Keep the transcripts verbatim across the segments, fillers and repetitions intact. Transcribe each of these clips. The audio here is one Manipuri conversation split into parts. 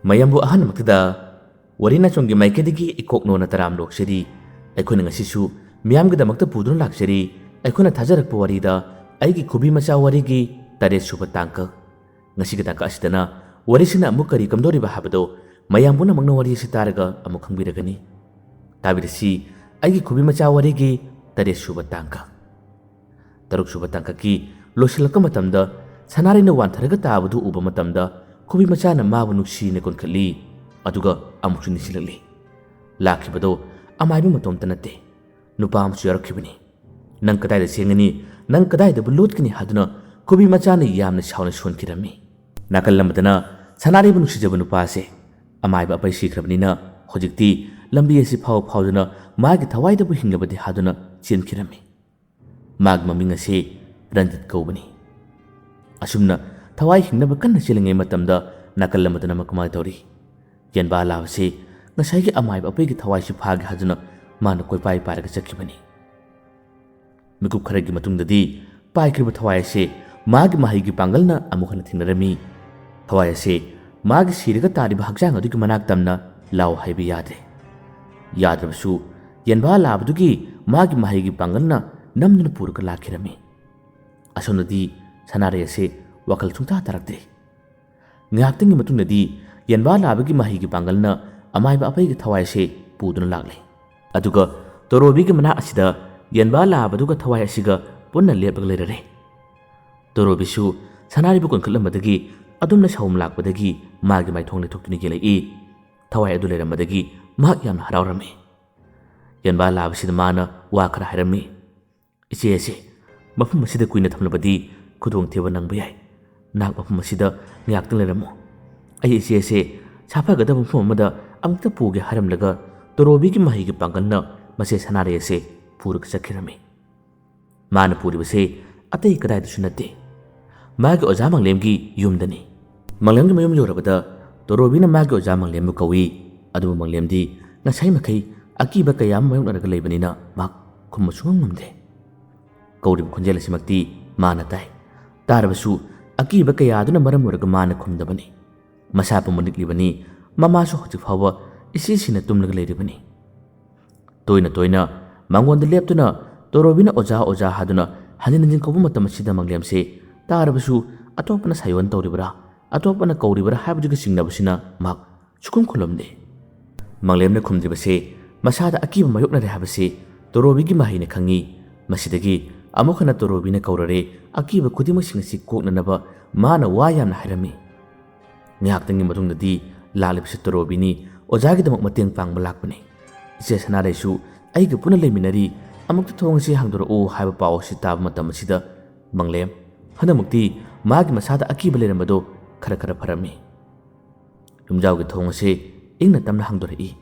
ꯃꯌꯥꯝꯕꯨ ꯑꯍꯥꯟꯕꯃꯛꯇꯗ ꯋꯥꯔꯤ ꯅꯥꯆꯣꯝꯒꯤ ꯃꯥꯏꯀꯩꯗꯒꯤ ꯏꯀꯣꯛꯅꯣꯅ ꯇꯔꯥꯝ ꯂꯣꯛꯆꯔꯤ꯫ ꯑꯩꯈꯣꯏꯅ ꯉꯁꯤꯁꯨ ꯃꯤꯌꯥꯝꯒꯤꯗꯃꯛꯇ ꯄꯨꯗꯨꯅ ꯂꯥꯛꯆꯔꯤ꯫ ꯑꯩꯈꯣꯏꯅ ꯊꯥꯖꯔꯛꯄ ꯋꯥꯔꯤꯗ ꯑꯩꯒꯤ ꯈꯨꯕꯤ ꯃꯆꯥ ꯋꯥꯔꯤꯒꯤ ꯇꯔꯦꯠ ꯁꯨꯕ ꯇꯥꯡꯀꯛ꯫ ꯉꯁꯤꯒꯤ ꯇꯥꯡꯀꯛ ꯑꯁꯤꯗꯅ ꯋꯥꯔꯤꯁꯤꯅ ꯑꯃꯨꯛ ꯀꯔꯤ ꯀꯝꯗꯧꯔꯤꯕ ꯍꯥꯏꯕꯗꯣ ꯃꯌꯥꯝ ꯄꯨꯝꯅꯃꯛꯅ ꯋꯥꯔꯤ ꯑꯁꯤ ꯇꯥꯔꯒ ꯑꯃꯨꯛ ꯈꯪꯕꯤꯔꯒꯅꯤ꯫ ꯇꯥꯕꯤꯔꯁꯤ, ꯑꯩꯒꯤ ꯈꯨꯕꯤ ꯃꯆꯥ ꯋꯥꯔꯤꯒꯤ ꯇꯔꯦꯠ ꯁꯨꯕ ꯇꯥꯡꯀꯛ꯫ ꯇꯔꯨꯛ ꯁꯨꯕ ꯇꯥꯡꯀꯛꯀꯤ ꯂꯣꯏꯁꯤꯜꯂꯛꯄ ꯃꯇꯝꯗ ꯁꯅꯥꯔꯩꯅ ꯋꯥꯟꯊꯔꯒ ꯇꯥꯕꯗꯨ ꯎꯕ ꯃꯇꯝꯗ ꯈꯨꯕꯤ ꯃꯆꯥꯅ ꯃꯥꯕꯨ ꯅꯨꯡꯁꯤꯅ ꯀꯣꯟꯈꯠꯂꯤ꯫ ꯑꯗꯨꯒ ꯑꯃꯨꯛꯁꯨ ꯅꯤꯡꯁꯤꯡꯂꯛꯂꯤ, ꯂꯥꯛꯈꯤꯕꯗꯣ ꯑꯃꯥꯏꯕ ꯃꯇꯣꯝꯇ ꯅꯠꯇꯦ, ꯅꯨꯄꯥ ꯑꯃꯁꯨ ꯌꯥꯎꯔꯛꯈꯤꯕꯅꯤ꯫ "ꯅꯪ ꯀꯗꯥꯏꯗ ꯆꯦꯟꯒꯅꯤ, ꯅꯪ ꯀꯗꯥꯏꯗꯕꯨ ꯂꯣꯠꯀꯅꯤ?" ꯍꯥꯏꯗꯨꯅ ꯈꯨꯕꯤ ꯃꯆꯥꯅ ꯌꯥꯝꯅ ꯁꯥꯎꯅ ꯁꯣꯟꯈꯤꯔꯝꯃꯤ꯫ ꯅꯥꯀꯜ ꯑꯃꯗꯅ ꯁꯅꯥꯔꯩꯕꯨ ꯅꯨꯡꯁꯤꯖꯕ ꯅꯨꯄꯥ ꯑꯁꯦ ꯑꯃꯥꯏꯕ ꯑꯄꯩ ꯁꯤꯈ꯭ꯔꯕꯅꯤꯅ ꯍꯧꯖꯤꯛꯇꯤ ꯂꯝꯕꯤ ꯑꯁꯤ ꯐꯥꯎ ꯐꯥꯎꯗꯨꯅ ꯃꯥꯒꯤ ꯊꯋꯥꯏꯗꯕꯨ ꯍꯤꯡꯅꯕꯗꯤ ꯍꯥꯗꯨꯅ ꯆꯦꯟꯈꯤꯔꯝꯃꯤ꯫ ꯃꯥꯒꯤ ꯃꯃꯤꯡ ꯑꯁꯤ ꯔꯟꯖꯤꯠ ꯀꯧꯕꯅꯤ꯫ ꯑꯁꯨꯝꯅ ꯊꯋꯥꯏ ꯍꯤꯡꯅꯕ ꯀꯟꯅ ꯆꯦꯜꯂꯤꯉꯩ ꯃꯇꯝꯗ ꯅꯥꯀꯜ ꯑꯃꯗꯅ ꯑꯃꯨꯛ ꯀꯃꯥꯏꯅ ꯇꯧꯔꯤ? ꯌꯦꯟꯕꯥ ꯂꯥꯕꯁꯤ ꯉꯁꯥꯏꯒꯤ ꯑꯃꯥꯏꯕ ꯑꯄꯩꯒꯤ ꯊꯋꯥꯏꯁꯤ ꯐꯥꯒꯦ ꯍꯥꯏꯗꯨꯅ ꯃꯥꯅ ꯀꯣꯏꯄꯥꯏ ꯄꯥꯏꯔꯒ ꯆꯠꯈꯤꯕꯅꯤ꯫ ꯃꯤꯀꯨꯞ ꯈꯔꯒꯤ ꯃꯇꯨꯡꯗꯗꯤ ꯄꯥꯏꯈ꯭ꯔꯤꯕ ꯊꯋꯥꯏ ꯑꯁꯤ ꯃꯥꯒꯤ ꯃꯍꯩꯒꯤ ꯄꯥꯡꯒꯜꯅ ꯑꯃꯨꯛ ꯍꯟꯅ ꯊꯦꯡꯅꯔꯝꯃꯤ꯫ ꯊꯋꯥꯏ ꯑꯁꯤ ꯃꯥꯒꯤ ꯁꯤꯔꯒ ꯇꯥꯔꯤꯕ ꯍꯛꯆꯥꯡ ꯑꯗꯨꯒꯤ ꯃꯅꯥꯛ ꯇꯝꯅ ꯂꯥꯎ ꯍꯥꯏꯕ ꯌꯥꯗ꯭ꯔꯦ꯫ ꯌꯥꯗ꯭ꯔꯕꯁꯨ ꯌꯦꯟꯕꯥ ꯂꯥꯕꯗꯨꯒꯤ ꯃꯥꯒꯤ ꯃꯍꯩꯒꯤ ꯄꯥꯡꯒꯜꯅ ꯅꯝꯗꯨꯅ ꯄꯨꯔꯒ ꯂꯥꯛꯈꯤꯔꯝꯃꯤ꯫ ꯑꯁꯣꯝꯗꯗꯤ ꯁꯅꯥꯔꯩ ꯑꯁꯤ ꯋꯥꯈꯜ ꯁꯨꯡꯇꯥ ꯇꯥꯔꯛꯇ꯭ꯔꯦ꯫ ꯉꯥꯏꯍꯥꯛꯇꯪꯒꯤ ꯃꯇꯨꯡꯗꯗꯤ ꯌꯦꯟꯕꯥ ꯂꯥꯕꯒꯤ ꯃꯍꯩꯒꯤ ꯄꯥꯡꯒꯜꯅ ꯑꯃꯥꯏꯕ ꯑꯄꯩꯒꯤ ꯊꯋꯥꯏ ꯑꯁꯤ ꯄꯨꯗꯨꯅ ꯂꯥꯛꯂꯦ꯫ ꯑꯗꯨꯒ ꯇꯣꯔꯣꯕꯤꯒꯤ ꯃꯅꯥꯛ ꯑꯁꯤꯗ ꯌꯦꯟꯕꯥ ꯂꯥꯕꯗꯨꯒ ꯊꯋꯥꯏ ꯑꯁꯤꯒ ꯄꯨꯟꯅ ꯂꯦꯞꯂꯒ ꯂꯩꯔꯔꯦ꯫ ꯇꯣꯔꯣꯕꯤꯁꯨ ꯁꯅꯥꯔꯩꯕꯨ ꯀꯣꯟꯈꯠꯂꯝꯕꯗꯒꯤ ꯑꯗꯨꯝꯅ ꯁꯥꯎꯝ ꯂꯥꯛꯄꯗꯒꯤ ꯃꯥꯒꯤ ꯃꯥꯏꯊꯣꯡ ꯂꯩꯊꯣꯛꯇꯨꯅ ꯌꯦꯡꯂꯛꯏ꯫ ꯊꯋꯥꯏ ꯑꯗꯨ ꯂꯩꯔꯝꯕꯗꯒꯤ ꯃꯍꯥꯛ ꯌꯥꯝꯅ ꯍꯔꯥꯎꯔꯝꯃꯤ꯫ ꯌꯦꯟꯕꯥ ꯂꯥꯕꯁꯤꯗ ꯃꯥꯅ ꯋꯥ ꯈꯔ ꯍꯥꯏꯔꯝꯃꯤ꯫ "ꯏꯆꯦ ꯑꯁꯦ, ꯃꯐꯝ ꯑꯁꯤꯗ ꯀꯨꯏꯅ ꯊꯝꯂꯕꯗꯤ ꯈꯨꯗꯣꯡꯊꯤꯕ ꯅꯪꯕ ꯌꯥꯏ꯫ ꯅꯍꯥꯛ ꯃꯐꯝ ꯑꯁꯤꯗ ꯉꯥꯏꯍꯥꯛꯇꯪ ꯂꯩꯔꯝꯃꯨ꯫ ꯑꯩ ꯏꯆꯦ ꯑꯁꯦ ꯁꯥꯐꯒꯗꯕ ꯃꯐꯝ ꯑꯃꯗ ꯑꯃꯨꯛꯇ ꯄꯨꯒꯦ" ꯍꯥꯏꯔꯝꯂꯒ ꯇꯣꯔꯣꯕꯤꯒꯤ ꯃꯍꯩꯒꯤ ꯄꯥꯡꯒꯜꯅ ꯃꯆꯦ ꯁꯅꯥꯔꯩ ꯑꯁꯦ ꯄꯨꯔꯒ ꯆꯠꯈꯤꯔꯝꯃꯤ꯫ ꯃꯥꯅ ꯄꯨꯔꯤꯕꯁꯦ ꯑꯇꯩ ꯀꯗꯥꯏꯗꯁꯨ ꯅꯠꯇꯦ, ꯃꯥꯒꯤ ꯑꯣꯖꯥ ꯃꯪꯂꯦꯝꯒꯤ ꯌꯨꯝꯗꯅꯤ꯫ ꯃꯪꯂꯦꯝꯒꯤ ꯃꯌꯨꯝ ꯌꯧꯔꯕꯗ ꯇꯣꯔꯣꯕꯤꯅ ꯃꯥꯒꯤ ꯑꯣꯖꯥ ꯃꯪꯂꯦꯝꯕꯨ ꯀꯧꯏ꯫ ꯑꯗꯨꯕꯨ ꯃꯪꯂꯦꯝꯗꯤ ꯉꯁꯥꯏ ꯃꯈꯩ ꯑꯀꯤꯕ ꯀꯌꯥ ꯑꯃ ꯃꯥꯌꯣꯛꯅꯔꯒ ꯂꯩꯕꯅꯤꯅ ꯃꯍꯥꯛ ꯈꯨꯝꯕ ꯁꯨꯡꯉꯝ ꯉꯝꯗꯦ꯫ ꯀꯧꯔꯤꯕ ꯈꯣꯟꯖꯦꯜ ꯑꯁꯤꯃꯛꯇꯤ ꯃꯥꯅ ꯇꯥꯏ꯫ ꯇꯥꯔꯕꯁꯨ ꯑꯀꯤꯕ ꯀꯌꯥ ꯑꯗꯨꯅ ꯃꯔꯝ ꯑꯣꯏꯔꯒ ꯃꯥꯅ ꯈꯨꯝꯗꯕꯅꯤ꯫ ꯃꯁꯥ ꯄꯨꯝꯕ ꯅꯤꯛꯂꯤꯕꯅꯤ꯫ ꯃꯃꯥꯁꯨ ꯍꯧꯖꯤꯛ ꯐꯥꯎꯕ ꯏꯁꯤ ꯁꯤꯅ ꯇꯨꯝꯂꯒ ꯂꯩꯔꯤꯕꯅꯤ꯫ ꯇꯣꯏꯅ ꯇꯣꯏꯅ ꯃꯉꯣꯟꯗ ꯂꯦꯞꯇꯨꯅ ꯇꯣꯔꯣꯕꯤꯅ "ꯑꯣꯖꯥ, ꯑꯣꯖꯥ" ꯍꯥꯏꯗꯨꯅ ꯍꯟꯖꯤꯟ ꯍꯟꯖꯤꯟ ꯀꯧꯕ ꯃꯇꯝ ꯑꯁꯤꯗ ꯃꯪꯂꯦꯝꯁꯦ ꯇꯥꯔꯕꯁꯨ, ꯑꯇꯣꯞꯄꯅ ꯁꯥꯌꯣꯟ ꯇꯧꯔꯤꯕꯔꯥ, ꯑꯇꯣꯞꯄꯅ ꯀꯧꯔꯤꯕꯔꯥ ꯍꯥꯏꯕꯗꯨꯒ ꯆꯤꯡꯅꯕꯁꯤꯅ ꯃꯍꯥꯛ ꯁꯨꯈꯨꯝ ꯈꯨꯝꯂꯝꯗꯦ꯫ ꯃꯪꯂꯦꯝꯅ ꯈꯨꯝꯗ꯭ꯔꯤꯕꯁꯦ ꯃꯁꯥꯗ ꯑꯀꯤꯕ ꯃꯥꯌꯣꯛꯅꯔꯦ ꯍꯥꯏꯕꯁꯤ ꯇꯣꯔꯣꯕꯤꯒꯤ ꯃꯍꯩꯅ ꯈꯪꯉꯤ꯫ ꯃꯁꯤꯗꯒꯤ ꯑꯃꯨꯛ ꯍꯟꯅ ꯇꯣꯔꯣꯕꯤꯅ ꯀꯧꯔꯔꯦ, ꯑꯀꯤꯕ ꯈꯨꯗꯤꯡꯃꯛꯁꯤꯡ ꯑꯁꯤ ꯀꯣꯛꯅꯅꯕ ꯃꯥꯅ ꯋꯥ ꯌꯥꯝꯅ ꯍꯥꯏꯔꯝꯃꯤ꯫ ꯉꯥꯏꯍꯥꯛꯇꯪꯒꯤ ꯃꯇꯨꯡꯗꯗꯤ ꯂꯥꯛꯂꯤꯕꯁꯤ ꯇꯣꯔꯣꯕꯤꯅꯤ, ꯑꯣꯖꯥꯒꯤꯗꯃꯛ ꯃꯇꯦꯡ ꯄꯥꯡꯕ ꯂꯥꯛꯄꯅꯤ꯫ "ꯏꯆꯦ ꯁꯅꯥꯔꯩꯁꯨ ꯑꯩꯒ ꯄꯨꯟꯅ ꯂꯩꯃꯤꯟꯅꯔꯤ, ꯑꯃꯨꯛꯇ ꯊꯣꯡ ꯑꯁꯤ ꯍꯥꯡꯗꯣꯔꯛꯎ" ꯍꯥꯏꯕ ꯄꯥꯎ ꯑꯁꯤ ꯇꯥꯕ ꯃꯇꯝ ꯑꯁꯤꯗ ꯃꯪꯂꯦꯝ ꯍꯟꯗꯛꯃꯛꯇꯤ ꯃꯥꯒꯤ ꯃꯁꯥꯗ ꯑꯀꯤꯕ ꯂꯩꯔꯝꯕꯗꯣ ꯈꯔ ꯈꯔ ꯐꯔꯝꯃꯤ꯫ ꯌꯨꯝꯖꯥꯎꯒꯤ ꯊꯣꯡ ꯑꯁꯤ ꯏꯪꯅ ꯇꯞꯅ ꯍꯥꯡꯗꯣꯔꯛꯏ꯫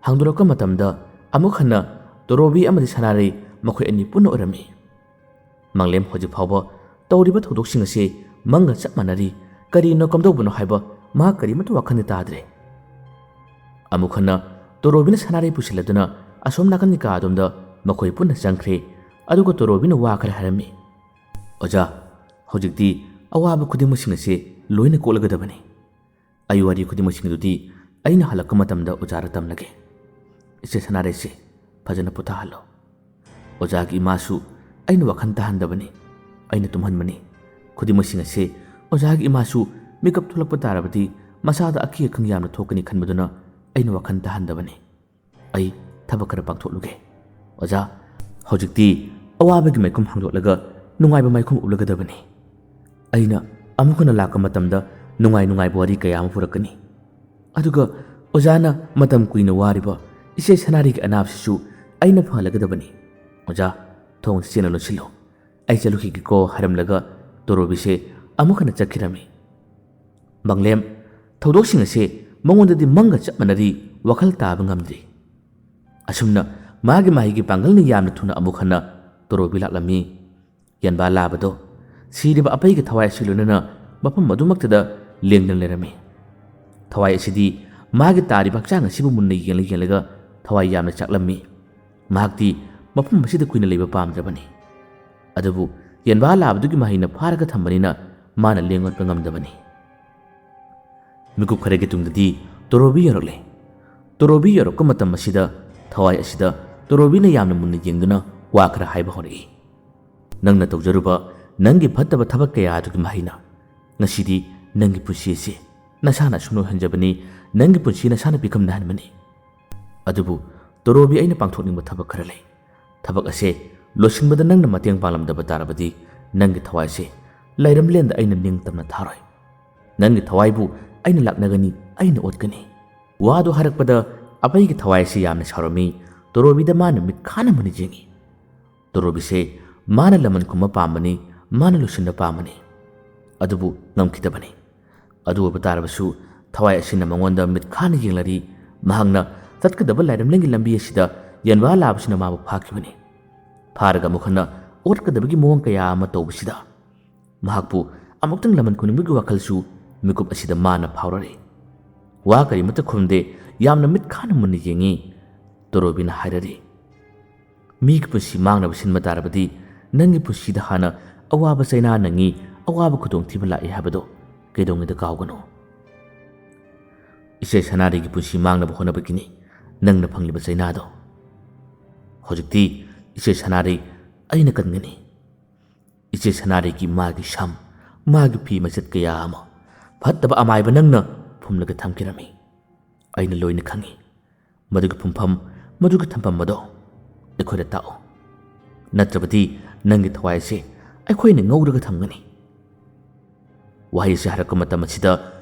ꯍꯥꯡꯗꯣꯔꯛꯄ ꯃꯇꯝꯗ ꯑꯃꯨꯛ ꯍꯟꯅ ꯇꯣꯔꯣꯕꯤ ꯑꯃꯗꯤ ꯁꯅꯥꯔꯩ ꯃꯈꯣꯏ ꯑꯅꯤ ꯄꯨꯟꯅ ꯑꯣꯏꯔꯝꯃꯤ꯫ ꯃꯪꯂꯦꯝ ꯍꯧꯖꯤꯛ ꯐꯥꯎꯕ ꯇꯧꯔꯤꯕ ꯊꯧꯗꯣꯛꯁꯤꯡ ꯑꯁꯤ ꯃꯪꯒ ꯆꯞ ꯃꯥꯟꯅꯔꯤ, ꯀꯔꯤꯅꯣ ꯀꯝꯗꯧꯕꯅꯣ ꯍꯥꯏꯕ ꯃꯍꯥꯛ ꯀꯔꯤꯃꯠꯇ ꯋꯥꯈꯜꯗ ꯇꯥꯗ꯭ꯔꯦ꯫ ꯑꯃꯨꯛ ꯍꯟꯅ ꯇꯣꯔꯣꯕꯤꯅ ꯁꯅꯥꯔꯩ ꯄꯨꯁꯤꯜꯂꯗꯨꯅ ꯑꯁꯣꯝ ꯅꯥꯀꯟꯒꯤ ꯀꯥ ꯑꯗꯣꯝꯗ ꯃꯈꯣꯏ ꯄꯨꯟꯅ ꯆꯪꯈ꯭ꯔꯦ꯫ ꯑꯗꯨꯒ ꯇꯣꯔꯣꯕꯤꯅ ꯋꯥ ꯈꯔ ꯍꯥꯏꯔꯝꯃꯤ꯫ "ꯑꯣꯖꯥ, ꯍꯧꯖꯤꯛꯇꯤ ꯑꯋꯥꯕ ꯈꯨꯗꯤꯡꯃꯛꯁꯤꯡ ꯑꯁꯤ ꯂꯣꯏꯅ ꯀꯣꯛꯂꯒꯗꯕꯅꯤ꯫ ꯑꯩ ꯋꯥꯔꯤ ꯈꯨꯗꯤꯡꯃꯛꯁꯤꯡ ꯑꯗꯨꯗꯤ ꯑꯩꯅ ꯍꯜꯂꯛꯄ ꯃꯇꯝꯗ ꯑꯣꯖꯥꯗ ꯇꯝꯂꯒꯦ꯫ ꯏꯆꯦ ꯁꯅꯥꯔꯩꯁꯦ ꯐꯖꯅ ꯄꯣꯊꯥꯍꯜꯂꯣ꯫ ꯑꯣꯖꯥꯒꯤ ꯏꯃꯥꯁꯨ ꯑꯩꯅ ꯋꯥꯈꯜ ꯇꯥꯍꯟꯗꯕꯅꯤ, ꯑꯩꯅ ꯇꯨꯝꯍꯟꯕꯅꯤ꯫ ꯈꯨꯗꯤꯡꯃꯛꯁꯤꯡ ꯑꯁꯦ ꯑꯣꯖꯥꯒꯤ ꯏꯃꯥꯁꯨ ꯃꯤꯀꯞ ꯊꯣꯛꯂꯛꯄ ꯇꯥꯔꯕꯗꯤ ꯃꯁꯥꯗ ꯑꯀꯤ ꯑꯈꯪ ꯌꯥꯝꯅ ꯊꯣꯛꯀꯅꯤ ꯈꯟꯕꯗꯨꯅ ꯑꯩꯅ ꯋꯥꯈꯜ ꯇꯥꯍꯟꯗꯕꯅꯤ꯫ ꯑꯩ ꯊꯕꯛ ꯈꯔ ꯄꯥꯡꯊꯣꯛꯂꯨꯒꯦ꯫ ꯑꯣꯖꯥ, ꯍꯧꯖꯤꯛꯇꯤ ꯑꯋꯥꯕꯒꯤ ꯃꯥꯏꯈꯨꯝ ꯍꯥꯡꯗꯣꯛꯂꯒ ꯅꯨꯡꯉꯥꯏꯕ ꯃꯥꯏꯈꯨꯝ ꯎꯞꯂꯒꯗꯕꯅꯤ꯫ ꯑꯩꯅ ꯑꯃꯨꯛ ꯍꯟꯅ ꯂꯥꯛꯄ ꯃꯇꯝꯗ ꯅꯨꯡꯉꯥꯏ ꯅꯨꯡꯉꯥꯏꯕ ꯋꯥꯔꯤ ꯀꯌꯥ ꯑꯃ ꯄꯨꯔꯛꯀꯅꯤ꯫ ꯑꯗꯨꯒ ꯑꯣꯖꯥꯅ ꯃꯇꯝ ꯀꯨꯏꯅ ꯋꯥꯔꯤꯕ ꯏꯆꯦ ꯁꯅꯥꯔꯤꯒꯤ ꯑꯅꯥꯕꯁꯤꯁꯨ ꯑꯩꯅ ꯐꯍꯜꯂꯒꯗꯕꯅꯤ꯫ ꯑꯣꯖꯥ, ꯊꯣꯡꯁꯤ ꯆꯦꯠꯅ ꯂꯣꯟꯁꯤꯜꯂꯨ꯫ ꯑꯩ ꯆꯠꯂꯨꯈꯤꯒꯦꯀꯣ" ꯍꯥꯏꯔꯝꯂꯒ ꯇꯣꯔꯣꯕꯤꯁꯦ ꯑꯃꯨꯛ ꯍꯟꯅ ꯆꯠꯈꯤꯔꯝꯃꯤ꯫ ꯃꯪꯂꯦꯝ, ꯊꯧꯗꯣꯛꯁꯤꯡ ꯑꯁꯦ ꯃꯉꯣꯟꯗꯗꯤ ꯃꯪꯒ ꯆꯞ ꯃꯥꯟꯅꯔꯤ, ꯋꯥꯈꯜ ꯇꯥꯕ ꯉꯝꯗ꯭ꯔꯤ꯫ ꯑꯁꯨꯝꯅ ꯃꯥꯒꯤ ꯃꯍꯩꯒꯤ ꯄꯥꯡꯒꯜꯅ ꯌꯥꯝꯅ ꯊꯨꯅ ꯑꯃꯨꯛ ꯍꯟꯅ ꯇꯣꯔꯣꯕꯤ ꯂꯥꯛꯂꯝꯃꯤ꯫ ꯌꯦꯟꯕꯥ ꯂꯥꯕꯗꯣ ꯁꯤꯔꯤꯕ ꯑꯄꯩꯒ ꯊꯋꯥꯏ ꯑꯁꯤ ꯂꯣꯏꯅꯅ ꯃꯐꯝ ꯑꯗꯨꯃꯛꯇꯗ ꯂꯦꯡꯗꯅ ꯂꯩꯔꯝꯃꯤ꯫ ꯊꯋꯥꯏ ꯑꯁꯤꯗꯤ ꯃꯥꯒꯤ ꯇꯥꯔꯤꯕ ꯍꯛꯆꯥꯡ ꯑꯁꯤꯕꯨ ꯃꯨꯟꯅ ꯌꯦꯡꯂ ꯌꯦꯡꯂꯒ ꯊꯋꯥꯏ ꯌꯥꯝꯅ ꯆꯥꯛꯂꯝꯃꯤ꯫ ꯃꯍꯥꯛꯇꯤ ꯃꯐꯝ ꯑꯁꯤꯗ ꯀꯨꯏꯅ ꯂꯩꯕ ꯄꯥꯝꯗ꯭ꯔꯕꯅꯤ꯫ ꯑꯗꯨꯕꯨ ꯌꯦꯟꯕꯥ ꯂꯥꯕꯗꯨꯒꯤ ꯃꯍꯩꯅ ꯐꯥꯔꯒ ꯊꯝꯕꯅꯤꯅ ꯃꯥꯅ ꯂꯦꯡ ꯑꯣꯠꯄ ꯉꯝꯗꯕꯅꯤ꯫ ꯃꯤꯀꯨꯞ ꯈꯔꯒꯤ ꯇꯨꯡꯗꯗꯤ ꯇꯣꯔꯣꯕꯤ ꯌꯧꯔꯛꯂꯦ꯫ ꯇꯣꯔꯣꯕꯤ ꯌꯧꯔꯛꯄ ꯃꯇꯝ ꯑꯁꯤꯗ ꯊꯋꯥꯏ ꯑꯁꯤꯗ ꯇꯣꯔꯣꯕꯤꯅ ꯌꯥꯝꯅ ꯃꯨꯟꯅ ꯌꯦꯡꯗꯨꯅ ꯋꯥ ꯈꯔ ꯍꯥꯏꯕ ꯍꯧꯔꯛꯏ꯫ "ꯅꯪꯅ ꯇꯧꯖꯔꯨꯕ ꯅꯪꯒꯤ ꯐꯠꯇꯕ ꯊꯕꯛ ꯀꯌꯥ ꯑꯗꯨꯒꯤ ꯃꯍꯩꯅ ꯉꯁꯤꯗꯤ ꯅꯪꯒꯤ ꯄꯨꯟꯁꯤ ꯑꯁꯤ ꯅꯁꯥꯅ ꯑꯁꯨꯝ ꯂꯣꯏꯍꯟꯖꯕꯅꯤ, ꯅꯪꯒꯤ ꯄꯨꯟꯁꯤ ꯅꯁꯥꯅ ꯄꯤꯈꯝꯅꯍꯟꯕꯅꯤ꯫ ꯑꯗꯨꯕꯨ ꯇꯣꯔꯣꯕꯤ, ꯑꯩꯅ ꯄꯥꯡꯊꯣꯛꯅꯤꯡꯕ ꯊꯕꯛ ꯈꯔ ꯂꯩ꯫ ꯊꯕꯛ ꯑꯁꯦ ꯂꯣꯏꯁꯤꯟꯕꯗ ꯅꯪꯅ ꯃꯇꯦꯡ ꯄꯥꯡꯂꯝꯗꯕ ꯇꯥꯔꯕꯗꯤ ꯅꯪꯒꯤ ꯊꯋꯥꯏꯁꯦ ꯂꯥꯏꯔꯝꯂꯦꯟꯗ ꯑꯩꯅ ꯅꯤꯡꯇꯝꯅ ꯊꯥꯔꯣꯏ꯫ ꯅꯪꯒꯤ ꯊꯋꯥꯏꯕꯨ ꯑꯩꯅ ꯂꯥꯛꯅꯒꯅꯤ, ꯑꯩꯅ ꯑꯣꯠꯀꯅꯤ꯫" ꯋꯥꯗꯨ ꯍꯥꯏꯔꯛꯄꯗ ꯑꯄꯩꯒꯤ ꯊꯋꯥꯏ ꯑꯁꯤ ꯌꯥꯝꯅ ꯁꯥꯎꯔꯝꯃꯤ꯫ ꯇꯣꯔꯣꯕꯤꯗ ꯃꯥꯅ ꯃꯤꯠ ꯈꯥꯅ ꯃꯨꯟꯅ ꯌꯦꯡꯉꯤ꯫ ꯇꯣꯔꯣꯕꯤꯁꯦ ꯃꯥꯅ ꯂꯃꯟ ꯈꯨꯝꯕ ꯄꯥꯝꯕꯅꯤ, ꯃꯥꯅ ꯂꯣꯏꯁꯤꯟꯕ ꯄꯥꯝꯕꯅꯤ꯫ ꯑꯗꯨꯕꯨ ꯉꯝꯈꯤꯗꯕꯅꯤ꯫ ꯑꯗꯨ ꯑꯣꯏꯕ ꯇꯥꯔꯕꯁꯨ ꯊꯋꯥꯏ ꯑꯁꯤꯅ ꯃꯉꯣꯟꯗ ꯃꯤꯠ ꯈꯥꯅ ꯌꯦꯡꯂꯔꯤ꯫ ꯃꯍꯥꯛꯅ ꯆꯠꯀꯗꯕ ꯂꯥꯏꯔꯝꯂꯦꯟꯒꯤ ꯂꯝꯕꯤ ꯑꯁꯤꯗ ꯌꯦꯟꯕꯥ ꯂꯥꯕꯁꯤꯅ ꯃꯥꯕꯨ ꯐꯥꯈꯤꯕꯅꯤ꯫ ꯐꯥꯔꯒ ꯑꯃꯨꯛ ꯍꯟꯅ ꯑꯣꯠꯀꯗꯕꯒꯤ ꯃꯑꯣꯡ ꯀꯌꯥ ꯑꯃ ꯇꯧꯕꯁꯤꯗ ꯃꯍꯥꯛꯄꯨ ꯑꯃꯨꯛꯇꯪ ꯂꯃꯟ ꯈꯨꯝꯅꯤꯡꯕꯒꯤ ꯋꯥꯈꯜꯁꯨ ꯃꯤꯀꯨꯞ ꯑꯁꯤꯗ ꯃꯥꯅ ꯐꯥꯎꯔꯔꯤ꯫ ꯋꯥ ꯀꯔꯤꯃꯠꯇ ꯈꯨꯝꯗꯦ, ꯌꯥꯝꯅ ꯃꯤꯠ ꯈꯥꯅ ꯃꯨꯟꯅ ꯌꯦꯡꯉꯤ꯫ ꯇꯣꯔꯣꯕꯤꯅ ꯍꯥꯏꯔꯔꯤ, "ꯃꯤꯒꯤ ꯄꯨꯟꯁꯤ ꯃꯥꯡꯅꯕ ꯁꯤꯟꯕ ꯇꯥꯔꯕꯗꯤ ꯅꯪꯒꯤ ꯄꯨꯟꯁꯤꯗ ꯍꯥꯟꯅ ꯑꯋꯥꯕ ꯆꯩꯅꯥ ꯅꯪꯉꯤ, ꯑꯋꯥꯕ ꯈꯨꯗꯣꯡꯊꯤꯕ ꯂꯥꯛꯏ ꯍꯥꯏꯕꯗꯣ ꯀꯩꯗꯧꯉꯩꯗ ꯀꯥꯎꯒꯅꯨ꯫ ꯏꯆꯦ ꯁꯅꯥꯔꯩꯒꯤ ꯄꯨꯟꯁꯤ ꯃꯥꯡꯅꯕ ꯍꯣꯠꯅꯕꯒꯤꯅꯤ ꯅꯪꯅ ꯐꯪꯂꯤꯕ ꯆꯩꯅꯥꯗꯣ꯫ ꯍꯧꯖꯤꯛꯇꯤ ꯏꯆꯦ ꯁꯅꯥꯔꯩ ꯑꯩꯅ ꯀꯟꯒꯅꯤ꯫" ꯏꯆꯦ ꯁꯅꯥꯔꯩꯒꯤ ꯃꯥꯒꯤ ꯁꯝ, ꯃꯥꯒꯤ ꯐꯤ ꯃꯆꯦꯠ ꯀꯌꯥ ꯑꯃ ꯐꯠꯇꯕ ꯑꯃꯥꯏꯕ ꯅꯪꯅ ꯐꯨꯝꯂꯒ ꯊꯝꯈꯤꯔꯝꯃꯤ꯫ ꯑꯩꯅ ꯂꯣꯏꯅ ꯈꯪꯏ꯫ ꯃꯗꯨꯒꯤ ꯐꯨꯝꯐꯝ, ꯃꯗꯨꯒꯤ ꯊꯝꯐꯝ ꯑꯗꯣ ꯑꯩꯈꯣꯏꯗ ꯇꯥꯛꯑꯣ꯫ ꯅꯠꯇ꯭ꯔꯕꯗꯤ ꯅꯪꯒꯤ ꯊꯋꯥꯏ ꯑꯁꯤ ꯑꯩꯈꯣꯏꯅ ꯉꯧꯔꯒ ꯊꯝꯒꯅꯤ꯫ ꯋꯥꯍꯩꯁꯦ ꯍꯥꯏꯔꯛꯄ ꯃꯇꯝ ꯑꯁꯤꯗ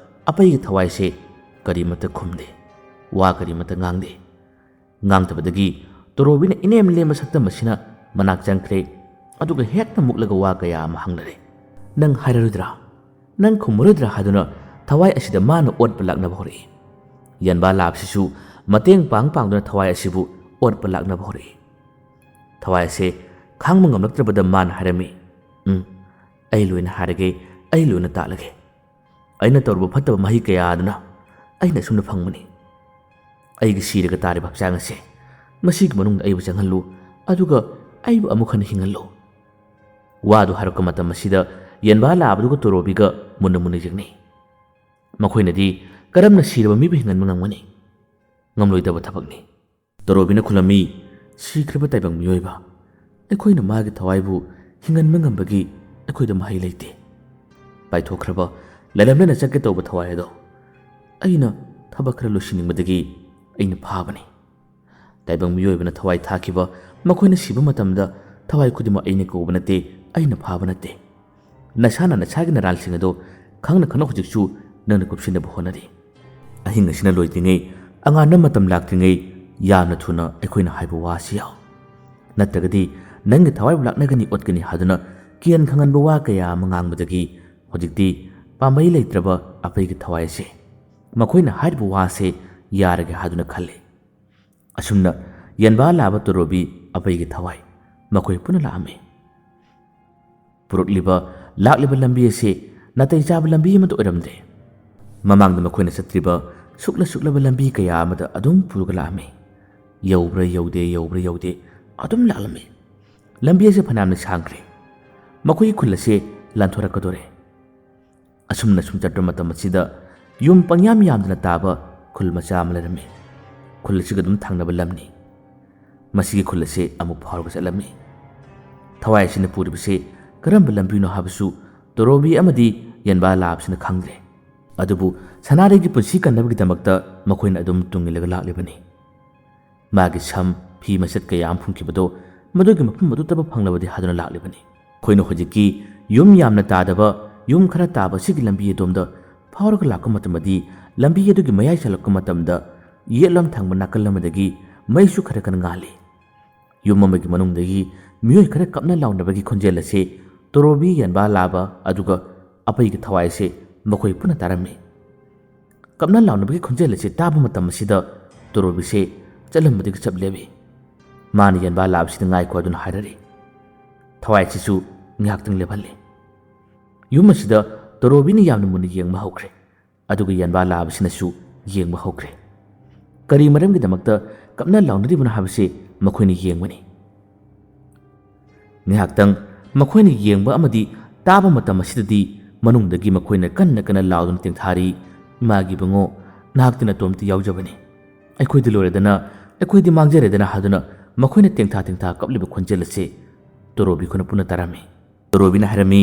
ꯑꯄꯩꯒꯤ ꯊꯋꯥꯏꯁꯦ ꯀꯔꯤꯃꯠꯇ ꯈꯨꯝꯗꯦ, ꯋꯥ ꯀꯔꯤꯃꯠꯇ ꯉꯥꯡꯗꯦ꯫ ꯉꯥꯡꯗꯕꯗꯒꯤ ꯇꯣꯔꯣꯕꯤꯅ ꯏꯅꯦꯝ ꯅꯦꯝꯕ ꯁꯛꯇꯝ ꯑꯁꯤꯅ ꯃꯅꯥꯛ ꯆꯪꯈ꯭ꯔꯦ꯫ ꯑꯗꯨꯒ ꯍꯦꯛꯇ ꯃꯨꯛꯂꯒ ꯋꯥ ꯀꯌꯥ ꯑꯃ ꯍꯪꯅꯔꯦ꯫ "ꯅꯪ ꯍꯥꯏꯔꯔꯣꯏꯗ꯭ꯔꯥ? ꯅꯪ ꯈꯨꯝꯃꯔꯣꯏꯗ꯭ꯔꯥ?" ꯍꯥꯏꯗꯨꯅ ꯊꯋꯥꯏ ꯑꯁꯤꯗ ꯃꯥꯅ ꯑꯣꯠꯄ ꯂꯥꯛꯅꯕ ꯍꯧꯔꯛꯏ꯫ ꯌꯦꯟꯕꯥ ꯂꯥꯕꯁꯤꯁꯨ ꯃꯇꯦꯡ ꯄꯥꯡ ꯄꯥꯡꯗꯨꯅ ꯊꯋꯥꯏ ꯑꯁꯤꯕꯨ ꯑꯣꯠꯄ ꯂꯥꯛꯅꯕ ꯍꯧꯔꯛꯏ꯫ ꯊꯋꯥꯏ ꯑꯁꯦ ꯈꯥꯡꯕ ꯉꯝꯂꯛꯇ꯭ꯔꯕꯗ ꯃꯥꯅ ꯍꯥꯏꯔꯝꯃꯤ, "ꯎꯝ, ꯑꯩ ꯂꯣꯏꯅ ꯍꯥꯏꯔꯒꯦ, ꯑꯩ ꯂꯣꯏꯅ ꯇꯥꯛꯂꯒꯦ꯫ ꯑꯩꯅ ꯇꯧꯔꯨꯕ ꯐꯠꯇꯕ ꯃꯍꯩ ꯀꯌꯥ ꯑꯗꯨꯅ ꯑꯩꯅ ꯑꯁꯨꯝꯅ ꯐꯪꯕꯅꯤ꯫ ꯑꯩꯒꯤ ꯁꯤꯔꯒ ꯇꯥꯔꯤꯕ ꯍꯛꯆꯥꯡ ꯑꯁꯦ ꯃꯁꯤꯒꯤ ꯃꯅꯨꯡꯗ ꯑꯩꯕꯨ ꯆꯪꯍꯜꯂꯨ, ꯑꯗꯨꯒ ꯑꯩꯕꯨ ꯑꯃꯨꯛ ꯍꯟꯅ ꯍꯤꯡꯍꯜꯂꯨ꯫" ꯋꯥꯗꯨ ꯍꯥꯏꯔꯛꯄ ꯃꯇꯝ ꯑꯁꯤꯗ ꯌꯦꯟꯕꯥ ꯂꯥꯕꯗꯨꯒ ꯇꯣꯔꯣꯕꯤꯒ ꯃꯨꯟꯅ ꯃꯨꯟꯅ ꯌꯦꯡꯅꯩ꯫ ꯃꯈꯣꯏꯅꯗꯤ ꯀꯔꯝꯅ ꯁꯤꯔꯕ ꯃꯤꯕꯨ ꯍꯤꯡꯍꯟꯕ ꯉꯝꯒꯅꯤ? ꯉꯝꯂꯣꯏꯗꯕ ꯊꯕꯛꯅꯤ꯫ ꯇꯣꯔꯣꯕꯤꯅ ꯈꯨꯂꯝꯃꯤ, "ꯁꯤꯈ꯭ꯔꯕ ꯇꯥꯏꯕꯪ ꯃꯤꯑꯣꯏꯕ, ꯑꯩꯈꯣꯏꯅ ꯃꯥꯒꯤ ꯊꯋꯥꯏꯕꯨ ꯍꯤꯡꯍꯟꯕ ꯉꯝꯕꯒꯤ ꯑꯩꯈꯣꯏꯗ ꯃꯍꯩ ꯂꯩꯇꯦ꯫ ꯄꯥꯏꯊꯣꯛꯈ꯭ꯔꯕ, ꯂꯥꯏꯔꯝꯅꯅ ꯆꯠꯀꯦ ꯇꯧꯕ ꯊꯋꯥꯏ ꯑꯗꯣ ꯑꯩꯅ ꯊꯕꯛ ꯈꯔ ꯂꯣꯏꯁꯤꯟꯅꯤꯡꯕꯗꯒꯤ ꯑꯩꯅ ꯐꯥꯕꯅꯤ꯫ ꯇꯥꯏꯕꯪ ꯃꯤꯑꯣꯏꯕꯅ ꯊꯋꯥꯏ ꯊꯥꯈꯤꯕ, ꯃꯈꯣꯏꯅ ꯁꯤꯕ ꯃꯇꯝꯗ ꯊꯋꯥꯏ ꯈꯨꯗꯤꯡꯃꯛ ꯑꯩꯅ ꯀꯧꯕ ꯅꯠꯇꯦ, ꯑꯩꯅ ꯐꯥꯕ ꯅꯠꯇꯦ꯫ ꯅꯁꯥꯅ ꯅꯁꯥꯒꯤ ꯅꯔꯥꯜꯁꯤꯡ ꯑꯗꯣ ꯈꯪꯅ ꯈꯪꯅ ꯍꯧꯖꯤꯛꯁꯨ ꯅꯪꯅ ꯀꯨꯞꯁꯤꯟꯅꯕ ꯍꯣꯠꯅꯔꯤ꯫ ꯑꯍꯤꯡ ꯑꯁꯤꯅ ꯂꯣꯏꯗ꯭ꯔꯤꯉꯩ, ꯑꯉꯥꯟꯕ ꯃꯇꯝ ꯂꯥꯛꯇ꯭ꯔꯤꯉꯩ, ꯌꯥꯝꯅ ꯊꯨꯅ ꯑꯩꯈꯣꯏꯅ ꯍꯥꯏꯕ ꯋꯥꯁꯤ ꯌꯥꯎ꯫ ꯅꯠꯇ꯭ꯔꯒꯗꯤ ꯅꯪꯒꯤ ꯊꯋꯥꯏꯕꯨ ꯂꯥꯛꯅꯒꯅꯤ, ꯑꯣꯠꯀꯅꯤ ꯍꯥꯏꯗꯨꯅ ꯀꯤꯍꯟ ꯈꯪꯍꯟꯕ ꯋꯥ ꯀꯌꯥ ꯑꯃ ꯉꯥꯡꯕꯗꯒꯤ ꯍꯧꯖꯤꯛꯇꯤ ꯄꯥꯝꯕꯩ ꯂꯩꯇ꯭ꯔꯕ ꯑꯄꯩꯒꯤ ꯊꯋꯥꯏ ꯑꯁꯤ ꯃꯈꯣꯏꯅ ꯍꯥꯏꯔꯤꯕ ꯋꯥꯁꯦ ꯌꯥꯔꯒꯦ ꯍꯥꯏꯗꯨꯅ ꯈꯜꯂꯤ꯫ ꯑꯁꯨꯝꯅ ꯌꯦꯟꯕꯥ ꯂꯥꯕ ꯇꯣꯔꯣꯕꯤ ꯑꯄꯩꯒꯤ ꯊꯋꯥꯏ ꯃꯈꯣꯏ ꯄꯨꯟꯅ ꯂꯥꯛꯑꯝꯃꯤ꯫ ꯄꯨꯔꯛꯂꯤꯕ, ꯂꯥꯛꯂꯤꯕ ꯂꯝꯕꯤ ꯑꯁꯤ ꯅꯥꯇꯩ ꯆꯥꯕ ꯂꯝꯕꯤ ꯑꯃꯠꯇ ꯑꯣꯏꯔꯝꯗꯦ꯫ ꯃꯃꯥꯡꯗ ꯃꯈꯣꯏꯅ ꯆꯠꯇ꯭ꯔꯤꯕ ꯁꯨꯛꯂ ꯁꯨꯛꯂꯕ ꯂꯝꯕꯤ ꯀꯌꯥ ꯑꯃꯗ ꯑꯗꯨꯝ ꯄꯨꯔꯒ ꯂꯥꯛꯑꯝꯃꯤ꯫ ꯌꯧꯕ꯭ꯔꯥ ꯌꯧꯗꯦ, ꯌꯧꯕ꯭ꯔꯥ ꯌꯧꯗꯦ, ꯑꯗꯨꯝ ꯂꯥꯛꯂꯝꯃꯤ꯫ ꯂꯝꯕꯤ ꯑꯁꯤ ꯐꯅꯌꯥꯝꯅ ꯁꯥꯡꯈ꯭ꯔꯦ꯫ ꯃꯈꯣꯏꯒꯤ ꯈꯨꯜ ꯑꯁꯤ ꯂꯥꯟꯊꯣꯔꯛꯀꯗꯣꯔꯦ꯫ ꯑꯁꯨꯝꯅ ꯁꯨꯝ ꯆꯠꯄ ꯃꯇꯝ ꯑꯁꯤꯗ ꯌꯨꯝ ꯄꯪꯌꯥꯝ ꯌꯥꯝꯗꯅ ꯇꯥꯕ ꯈꯨꯜ ꯃꯆꯥ ꯑꯃ ꯂꯩꯔꯝꯃꯤ꯫ ꯈꯨꯜ ꯑꯁꯤꯒ ꯑꯗꯨꯝ ꯊꯪꯅꯕ ꯂꯝꯅꯤ꯫ ꯃꯁꯤꯒꯤ ꯈꯨꯜ ꯑꯁꯤ ꯑꯃꯨꯛ ꯐꯥꯎꯔꯒ ꯆꯠꯂꯝꯃꯤ꯫ ꯊꯋꯥꯏ ꯑꯁꯤꯅ ꯄꯨꯔꯤꯕꯁꯤ ꯀꯔꯝꯕ ꯂꯝꯕꯤꯅꯣ ꯍꯥꯏꯕꯁꯨ ꯇꯣꯔꯣꯕꯤ ꯑꯃꯗꯤ ꯌꯦꯟꯕꯥ ꯂꯥꯕꯁꯤꯅ ꯈꯪꯗ꯭ꯔꯦ꯫ ꯑꯗꯨꯕꯨ ꯁꯅꯥꯔꯩꯒꯤ ꯄꯨꯟꯁꯤ ꯀꯟꯅꯕꯒꯤꯗꯃꯛꯇ ꯃꯈꯣꯏꯅ ꯑꯗꯨꯝ ꯇꯨꯡ ꯏꯜꯂꯒ ꯂꯥꯛꯂꯤꯕꯅꯤ꯫ ꯃꯥꯒꯤ ꯁꯝ, ꯐꯤ ꯃꯆꯦꯠ ꯀꯌꯥ ꯑꯃ ꯐꯨꯝꯈꯤꯕꯗꯣ ꯃꯗꯨꯒꯤ ꯃꯐꯝ ꯑꯗꯨꯇꯕꯨ ꯐꯪꯂꯕꯗꯤ ꯍꯥꯏꯗꯨꯅ ꯂꯥꯛꯂꯤꯕꯅꯤ꯫ ꯑꯩꯈꯣꯏꯅ ꯍꯧꯖꯤꯛꯀꯤ ꯌꯨꯝ ꯌꯥꯝꯅ ꯇꯥꯗꯕ, ꯌꯨꯝ ꯈꯔ ꯇꯥꯕ ꯑꯁꯤꯒꯤ ꯂꯝꯕꯤ ꯑꯗꯣꯝꯗ ꯐꯥꯎꯔꯒ ꯂꯥꯛꯄ ꯃꯇꯝꯗꯗꯤ, ꯂꯝꯕꯤ ꯑꯗꯨꯒꯤ ꯃꯌꯥꯏ ꯆꯜꯂꯛꯄ ꯃꯇꯝꯗ ꯌꯦꯠꯂꯣꯝ ꯊꯪꯕ ꯅꯥꯀꯜ ꯑꯃꯗꯒꯤ ꯃꯩꯁꯨ ꯈꯔ ꯈꯔ ꯉꯥꯜꯂꯤ꯫ ꯌꯨꯝ ꯑꯃꯒꯤ ꯃꯅꯨꯡꯗꯒꯤ ꯃꯤꯑꯣꯏ ꯈꯔ ꯀꯞꯅ ꯂꯥꯎꯅꯕꯒꯤ ꯈꯣꯟꯖꯦꯜ ꯑꯁꯤ ꯇꯣꯔꯣꯕꯤ, ꯌꯦꯟꯕꯥ ꯂꯥꯕ ꯑꯗꯨꯒ ꯑꯄꯩꯒꯤ ꯊꯋꯥꯏ ꯑꯁꯤ ꯃꯈꯣꯏ ꯄꯨꯟꯅ ꯇꯥꯔꯝꯃꯤ꯫ ꯀꯞꯅ ꯂꯥꯎꯅꯕꯒꯤ ꯈꯣꯟꯖꯦꯜ ꯑꯁꯤ ꯇꯥꯕ ꯃꯇꯝ ꯑꯁꯤꯗ ꯇꯣꯔꯣꯕꯤꯁꯦ ꯆꯠꯂꯝꯕꯗꯒꯤ ꯆꯞ ꯂꯦꯞꯄꯤ꯫ ꯃꯥꯅ ꯌꯦꯟꯕꯥ ꯂꯥꯕꯁꯤꯗ ꯉꯥꯏꯈꯣ ꯑꯗꯨꯅ ꯍꯥꯏꯔꯔꯤ꯫ ꯊꯋꯥꯏ ꯑꯁꯤꯁꯨ ꯉꯥꯏꯍꯥꯛꯇꯪ ꯂꯦꯞꯍꯜꯂꯤ꯫ ꯌꯨꯝ ꯑꯁꯤꯗ ꯇꯣꯔꯣꯕꯤꯅ ꯌꯥꯝꯅ ꯃꯨꯟꯅ ꯌꯦꯡꯕ ꯍꯧꯈ꯭ꯔꯦ꯫ ꯑꯗꯨꯒ ꯌꯦꯟꯕꯥ ꯂꯥꯕꯁꯤꯅꯁꯨ ꯌꯦꯡꯕ ꯍꯧꯈ꯭ꯔꯦ꯫ ꯀꯔꯤ ꯃꯔꯝꯒꯤꯗꯃꯛꯇ ꯀꯞꯅ ꯂꯥꯎꯅꯔꯤꯕꯅꯣ ꯍꯥꯏꯕꯁꯤ ꯃꯈꯣꯏꯅ ꯌꯦꯡꯕꯅꯤ꯫ ꯉꯥꯏꯍꯥꯛꯇꯪ ꯃꯈꯣꯏꯅ ꯌꯦꯡꯕ ꯑꯃꯗꯤ ꯇꯥꯕ ꯃꯇꯝ ꯑꯁꯤꯗꯗꯤ ꯃꯅꯨꯡꯗꯒꯤ ꯃꯈꯣꯏꯅ ꯀꯟꯅ ꯀꯟꯅ ꯂꯥꯎꯗꯨꯅ ꯇꯦꯡꯊꯥꯔꯤ, "ꯏꯃꯥꯒꯤ ꯏꯕꯨꯡꯉꯣ, ꯅꯍꯥꯛꯇꯤ ꯅꯇꯣꯝꯇ ꯌꯥꯎꯖꯕꯅꯤ꯫ ꯑꯩꯈꯣꯏꯗꯤ ꯂꯣꯏꯔꯦꯗꯅ, ꯑꯩꯈꯣꯏꯗꯤ ꯃꯥꯡꯖꯔꯦꯗꯅ" ꯍꯥꯏꯗꯨꯅ ꯃꯈꯣꯏꯅ ꯇꯦꯡꯊꯥ ꯇꯦꯡꯊꯥ ꯀꯞꯂꯤꯕ ꯈꯣꯟꯖꯦꯜ ꯑꯁꯤ ꯇꯣꯔꯣꯕꯤ ꯈꯣꯏꯅ ꯄꯨꯟꯅ ꯇꯥꯔꯝꯃꯤ꯫ ꯇꯣꯔꯣꯕꯤꯅ ꯍꯥꯏꯔꯝꯃꯤ,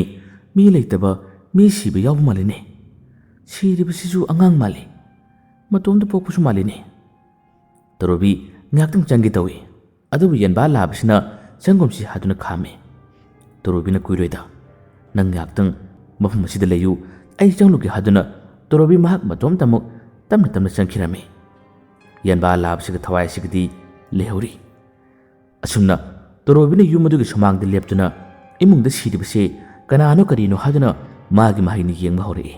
"ꯃꯤ ꯂꯩꯇꯕ, ꯃꯤ ꯁꯤꯕ ꯌꯥꯎꯕ ꯃꯥꯜꯂꯤꯅꯦ꯫ ꯁꯤꯔꯤꯕꯁꯤꯁꯨ ꯑꯉꯥꯡ ꯃꯥꯜꯂꯤ꯫ ꯃꯇꯣꯝꯇ ꯄꯣꯛꯄꯁꯨ ꯃꯥꯜꯂꯤꯅꯦ"꯫ ꯇꯣꯔꯣꯕꯤ ꯉꯥꯏꯍꯥꯛꯇꯪ ꯆꯪꯒꯦ ꯇꯧꯏ, ꯑꯗꯨꯕꯨ ꯌꯦꯟꯕꯥ ꯂꯥꯕꯁꯤꯅ "ꯆꯪꯒꯨꯝꯁꯤ" ꯍꯥꯏꯗꯨꯅ ꯈꯥꯝꯃꯤ꯫ ꯇꯣꯔꯣꯕꯤꯅ ꯀꯨꯏꯔꯣꯏꯗ, "ꯅꯪ ꯉꯥꯏꯍꯥꯛꯇꯪ ꯃꯐꯝ ꯑꯁꯤꯗ ꯂꯩꯌꯨ, ꯑꯩ ꯆꯪꯂꯨꯒꯦ" ꯍꯥꯏꯗꯨꯅ ꯇꯣꯔꯣꯕꯤ ꯃꯍꯥꯛ ꯃꯇꯣꯝꯇꯃꯛ ꯇꯞꯅ ꯇꯞꯅ ꯆꯪꯈꯤꯔꯝꯃꯤ꯫ ꯌꯦꯟꯕꯥ ꯂꯥꯕꯁꯤꯒ ꯊꯋꯥꯏ ꯑꯁꯤꯒꯗꯤ ꯂꯩꯍꯧꯔꯤ꯫ ꯑꯁꯨꯝꯅ ꯇꯣꯔꯣꯕꯤꯅ ꯌꯨꯝ ꯑꯗꯨꯒꯤ ꯁꯨꯃꯥꯡꯗ ꯂꯦꯞꯇꯨꯅ ꯏꯃꯨꯡꯗ ꯁꯤꯔꯤꯕꯁꯦ ꯀꯅꯥꯅꯣ ꯀꯔꯤꯅꯣ ꯍꯥꯏꯗꯨꯅ ꯃꯥꯒꯤ ꯃꯍꯩꯅ ꯌꯦꯡꯕ ꯍꯧꯔꯛꯏ꯫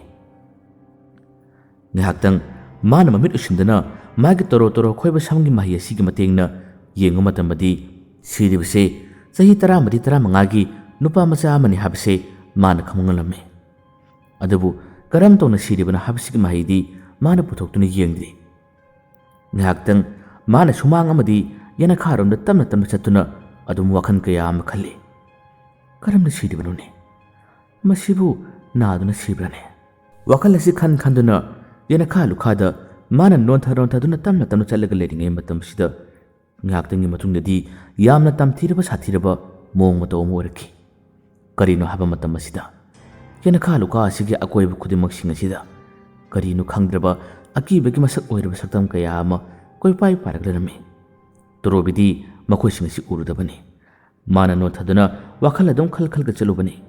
ꯉꯥꯏꯍꯥꯛꯇꯪ ꯃꯥꯅ ꯃꯃꯤꯠ ꯎꯏꯁꯤꯟꯗꯨꯅ ꯃꯥꯒꯤ ꯇꯣꯔꯣ ꯇꯣꯔꯣ ꯈꯣꯏꯕ ꯁꯝꯒꯤ ꯃꯍꯩ ꯑꯁꯤꯒꯤ ꯃꯇꯦꯡꯅ ꯌꯦꯡꯕ ꯃꯇꯝꯗꯗꯤ, ꯁꯤꯔꯤꯕꯁꯦ ꯆꯍꯤ ꯇꯔꯥꯃꯔꯤ ꯇꯔꯥꯃꯉꯥꯒꯤ ꯅꯨꯄꯥ ꯃꯆꯥ ꯑꯃꯅꯤ ꯍꯥꯏꯕꯁꯦ ꯃꯥꯅ ꯈꯪꯕ ꯉꯝꯂꯝꯃꯤ꯫ ꯑꯗꯨꯕꯨ ꯀꯔꯝ ꯇꯧꯅ ꯁꯤꯔꯤꯕꯅꯣ ꯍꯥꯏꯕꯁꯤꯒꯤ ꯃꯍꯩꯗꯤ ꯃꯥꯅ ꯄꯨꯊꯣꯛꯇꯨꯅ ꯌꯦꯡꯗ꯭ꯔꯤ꯫ ꯉꯥꯏꯍꯥꯛꯇꯪ ꯃꯥꯅ ꯁꯨꯃꯥꯡ ꯑꯃꯗꯤ ꯌꯦꯅꯈꯥꯔꯣꯝꯗ ꯇꯞꯅ ꯇꯞꯅ ꯆꯠꯇꯨꯅ ꯑꯗꯨꯝ ꯋꯥꯈꯜ ꯀꯌꯥ ꯑꯃ ꯈꯜꯂꯤ꯫ "ꯀꯔꯝꯅ ꯁꯤꯔꯤꯕꯅꯣꯅꯦ? ꯃꯁꯤꯕꯨ ꯅꯥꯗꯨꯅ ꯁꯤꯕ꯭ꯔꯥꯅꯦ?" ꯋꯥꯈꯜ ꯑꯁꯤ ꯈꯟ ꯈꯟꯗꯨꯅ ꯌꯦꯅꯈꯥ ꯂꯨꯈꯥꯗ ꯃꯥꯅ ꯅꯣꯟꯊ ꯅꯣꯟꯊꯗꯨꯅ ꯇꯞꯅ ꯇꯞꯅ ꯆꯠꯂꯒ ꯂꯩꯔꯤꯉꯩ ꯃꯇꯝꯁꯤꯗ, ꯉꯥꯏꯍꯥꯛꯇꯪꯒꯤ ꯃꯇꯨꯡꯗꯗꯤ ꯌꯥꯝꯅ ꯇꯝꯊꯤꯔꯕ ꯁꯥꯊꯤꯔꯕ ꯃꯑꯣꯡ ꯃꯇꯧ ꯑꯃ ꯑꯣꯏꯔꯛꯈꯤ꯫ ꯀꯔꯤꯅꯣ ꯍꯥꯏꯕ ꯃꯇꯝ ꯑꯁꯤꯗ, ꯌꯦꯅꯈꯥ ꯂꯨꯈꯥ ꯑꯁꯤꯒꯤ ꯑꯀꯣꯏꯕ ꯈꯨꯗꯤꯡꯃꯛꯁꯤꯡ ꯑꯁꯤꯗ ꯀꯔꯤꯅꯣ ꯈꯪꯗ꯭ꯔꯕ ꯑꯀꯤꯕꯒꯤ ꯃꯁꯛ ꯑꯣꯏꯔꯕ ꯁꯛꯇꯝ ꯀꯌꯥ ꯑꯃ ꯀꯣꯏꯄꯥꯏ ꯄꯥꯏꯔꯛꯂꯔꯝꯃꯤ꯫ ꯇꯣꯔꯣꯕꯤꯗꯤ ꯃꯈꯣꯏꯁꯤꯡ ꯑꯁꯤ ꯎꯔꯨꯗꯕꯅꯤ꯫ ꯃꯥꯅ ꯅꯣꯟꯊꯗꯨꯅ ꯋꯥꯈꯜ ꯑꯗꯨꯝ ꯈꯜ ꯈꯜꯒ ꯆꯠꯂꯨꯕꯅꯤ꯫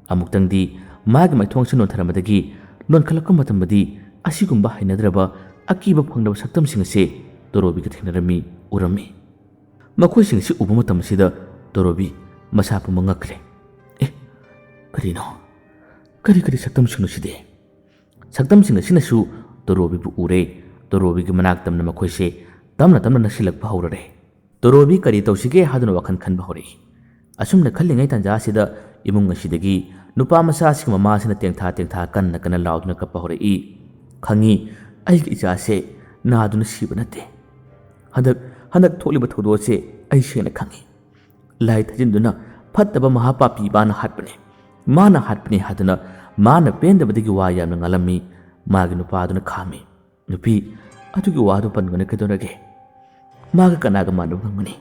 ꯑꯃꯨꯛꯇꯪꯗꯤ ꯃꯥꯒꯤ ꯃꯥꯏꯊꯣꯡꯁꯤ ꯅꯣꯟꯊꯔꯝꯕꯗꯒꯤ ꯅꯣꯟꯈꯠꯂꯛꯄ ꯃꯇꯝꯗꯗꯤ ꯑꯁꯤꯒꯨꯝꯕ ꯍꯩꯅꯗ꯭ꯔꯕ ꯑꯀꯤꯕ ꯐꯪꯗꯕ ꯁꯛꯇꯝꯁꯤꯡ ꯑꯁꯤ ꯇꯣꯔꯣꯕꯤꯒ ꯊꯦꯡꯅꯔꯝꯃꯤ, ꯎꯔꯝꯃꯤ꯫ ꯃꯈꯣꯏꯁꯤꯡ ꯑꯁꯤ ꯎꯕ ꯃꯇꯝ ꯑꯁꯤꯗ ꯇꯣꯔꯣꯕꯤ ꯃꯁꯥ ꯄꯨꯝꯕ ꯉꯛꯈ꯭ꯔꯦ꯫ "ꯑꯦ, ꯀꯔꯤꯅꯣ? ꯀꯔꯤ ꯀꯔꯤ ꯁꯛꯇꯝꯁꯤꯡꯅꯣ ꯁꯤꯗꯤ?" ꯁꯛꯇꯝꯁꯤꯡ ꯑꯁꯤꯅꯁꯨ ꯇꯣꯔꯣꯕꯤꯕꯨ ꯎꯔꯦ꯫ ꯇꯣꯔꯣꯕꯤꯒꯤ ꯃꯅꯥꯛ ꯇꯝꯅ ꯃꯈꯣꯏꯁꯦ ꯇꯞꯅ ꯇꯞꯅ ꯅꯛꯁꯤꯜꯂꯛꯄ ꯍꯧꯔꯔꯦ꯫ ꯇꯣꯔꯣꯕꯤ ꯀꯔꯤ ꯇꯧꯁꯤꯒꯦ ꯍꯥꯏꯗꯨꯅ ꯋꯥꯈꯜ ꯈꯟꯕ ꯍꯧꯔꯛꯏ꯫ ꯑꯁꯨꯝꯅ ꯈꯜꯂꯤꯉꯩ ꯇꯥꯟꯖꯥ ꯑꯁꯤꯗ ꯏꯃꯨꯡ ꯑꯁꯤꯗꯒꯤ ꯅꯨꯄꯥ ꯃꯆꯥ ꯑꯁꯤꯒꯤ ꯃꯃꯥ ꯑꯁꯤꯅ ꯇꯦꯡꯊꯥ ꯇꯦꯡꯊꯥ ꯀꯟꯅ ꯀꯟꯅ ꯂꯥꯎꯗꯨꯅ ꯀꯞꯄ ꯍꯧꯔꯛꯏ꯫ "ꯈꯪꯉꯤ, ꯑꯩꯒꯤ ꯏꯆꯥꯁꯦ ꯅꯥꯗꯨꯅ ꯁꯤꯕ ꯅꯠꯇꯦ꯫ ꯍꯟꯗꯛ, ꯍꯟꯗꯛ ꯊꯣꯛꯂꯤꯕ ꯊꯧꯗꯣꯛ ꯑꯁꯦ ꯑꯩ ꯁꯦꯡꯅ ꯈꯪꯉꯤ꯫ ꯂꯥꯏ ꯊꯥꯖꯤꯟꯗꯨꯅ ꯐꯠꯇꯕ ꯃꯍꯥꯄꯥꯄꯤ ꯃꯥꯅ ꯍꯥꯠꯄꯅꯤ, ꯃꯥꯅ ꯍꯥꯠꯄꯅꯤ" ꯍꯥꯏꯗꯨꯅ ꯃꯥꯅ ꯄꯦꯟꯗꯕꯗꯒꯤ ꯋꯥ ꯌꯥꯝꯅ ꯉꯥꯡꯂꯝꯃꯤ꯫ ꯃꯥꯒꯤ ꯅꯨꯄꯥꯗꯨꯅ ꯈꯥꯝꯃꯤ꯫ "ꯅꯨꯄꯤ, ꯑꯗꯨꯒꯤ ꯋꯥꯗꯨ ꯄꯟꯒꯅꯨ ꯀꯩꯗꯧꯔꯒꯦ? ꯃꯥꯒ ꯀꯅꯥꯒ ꯃꯥꯟꯅꯕ ꯉꯝꯒꯅꯤ?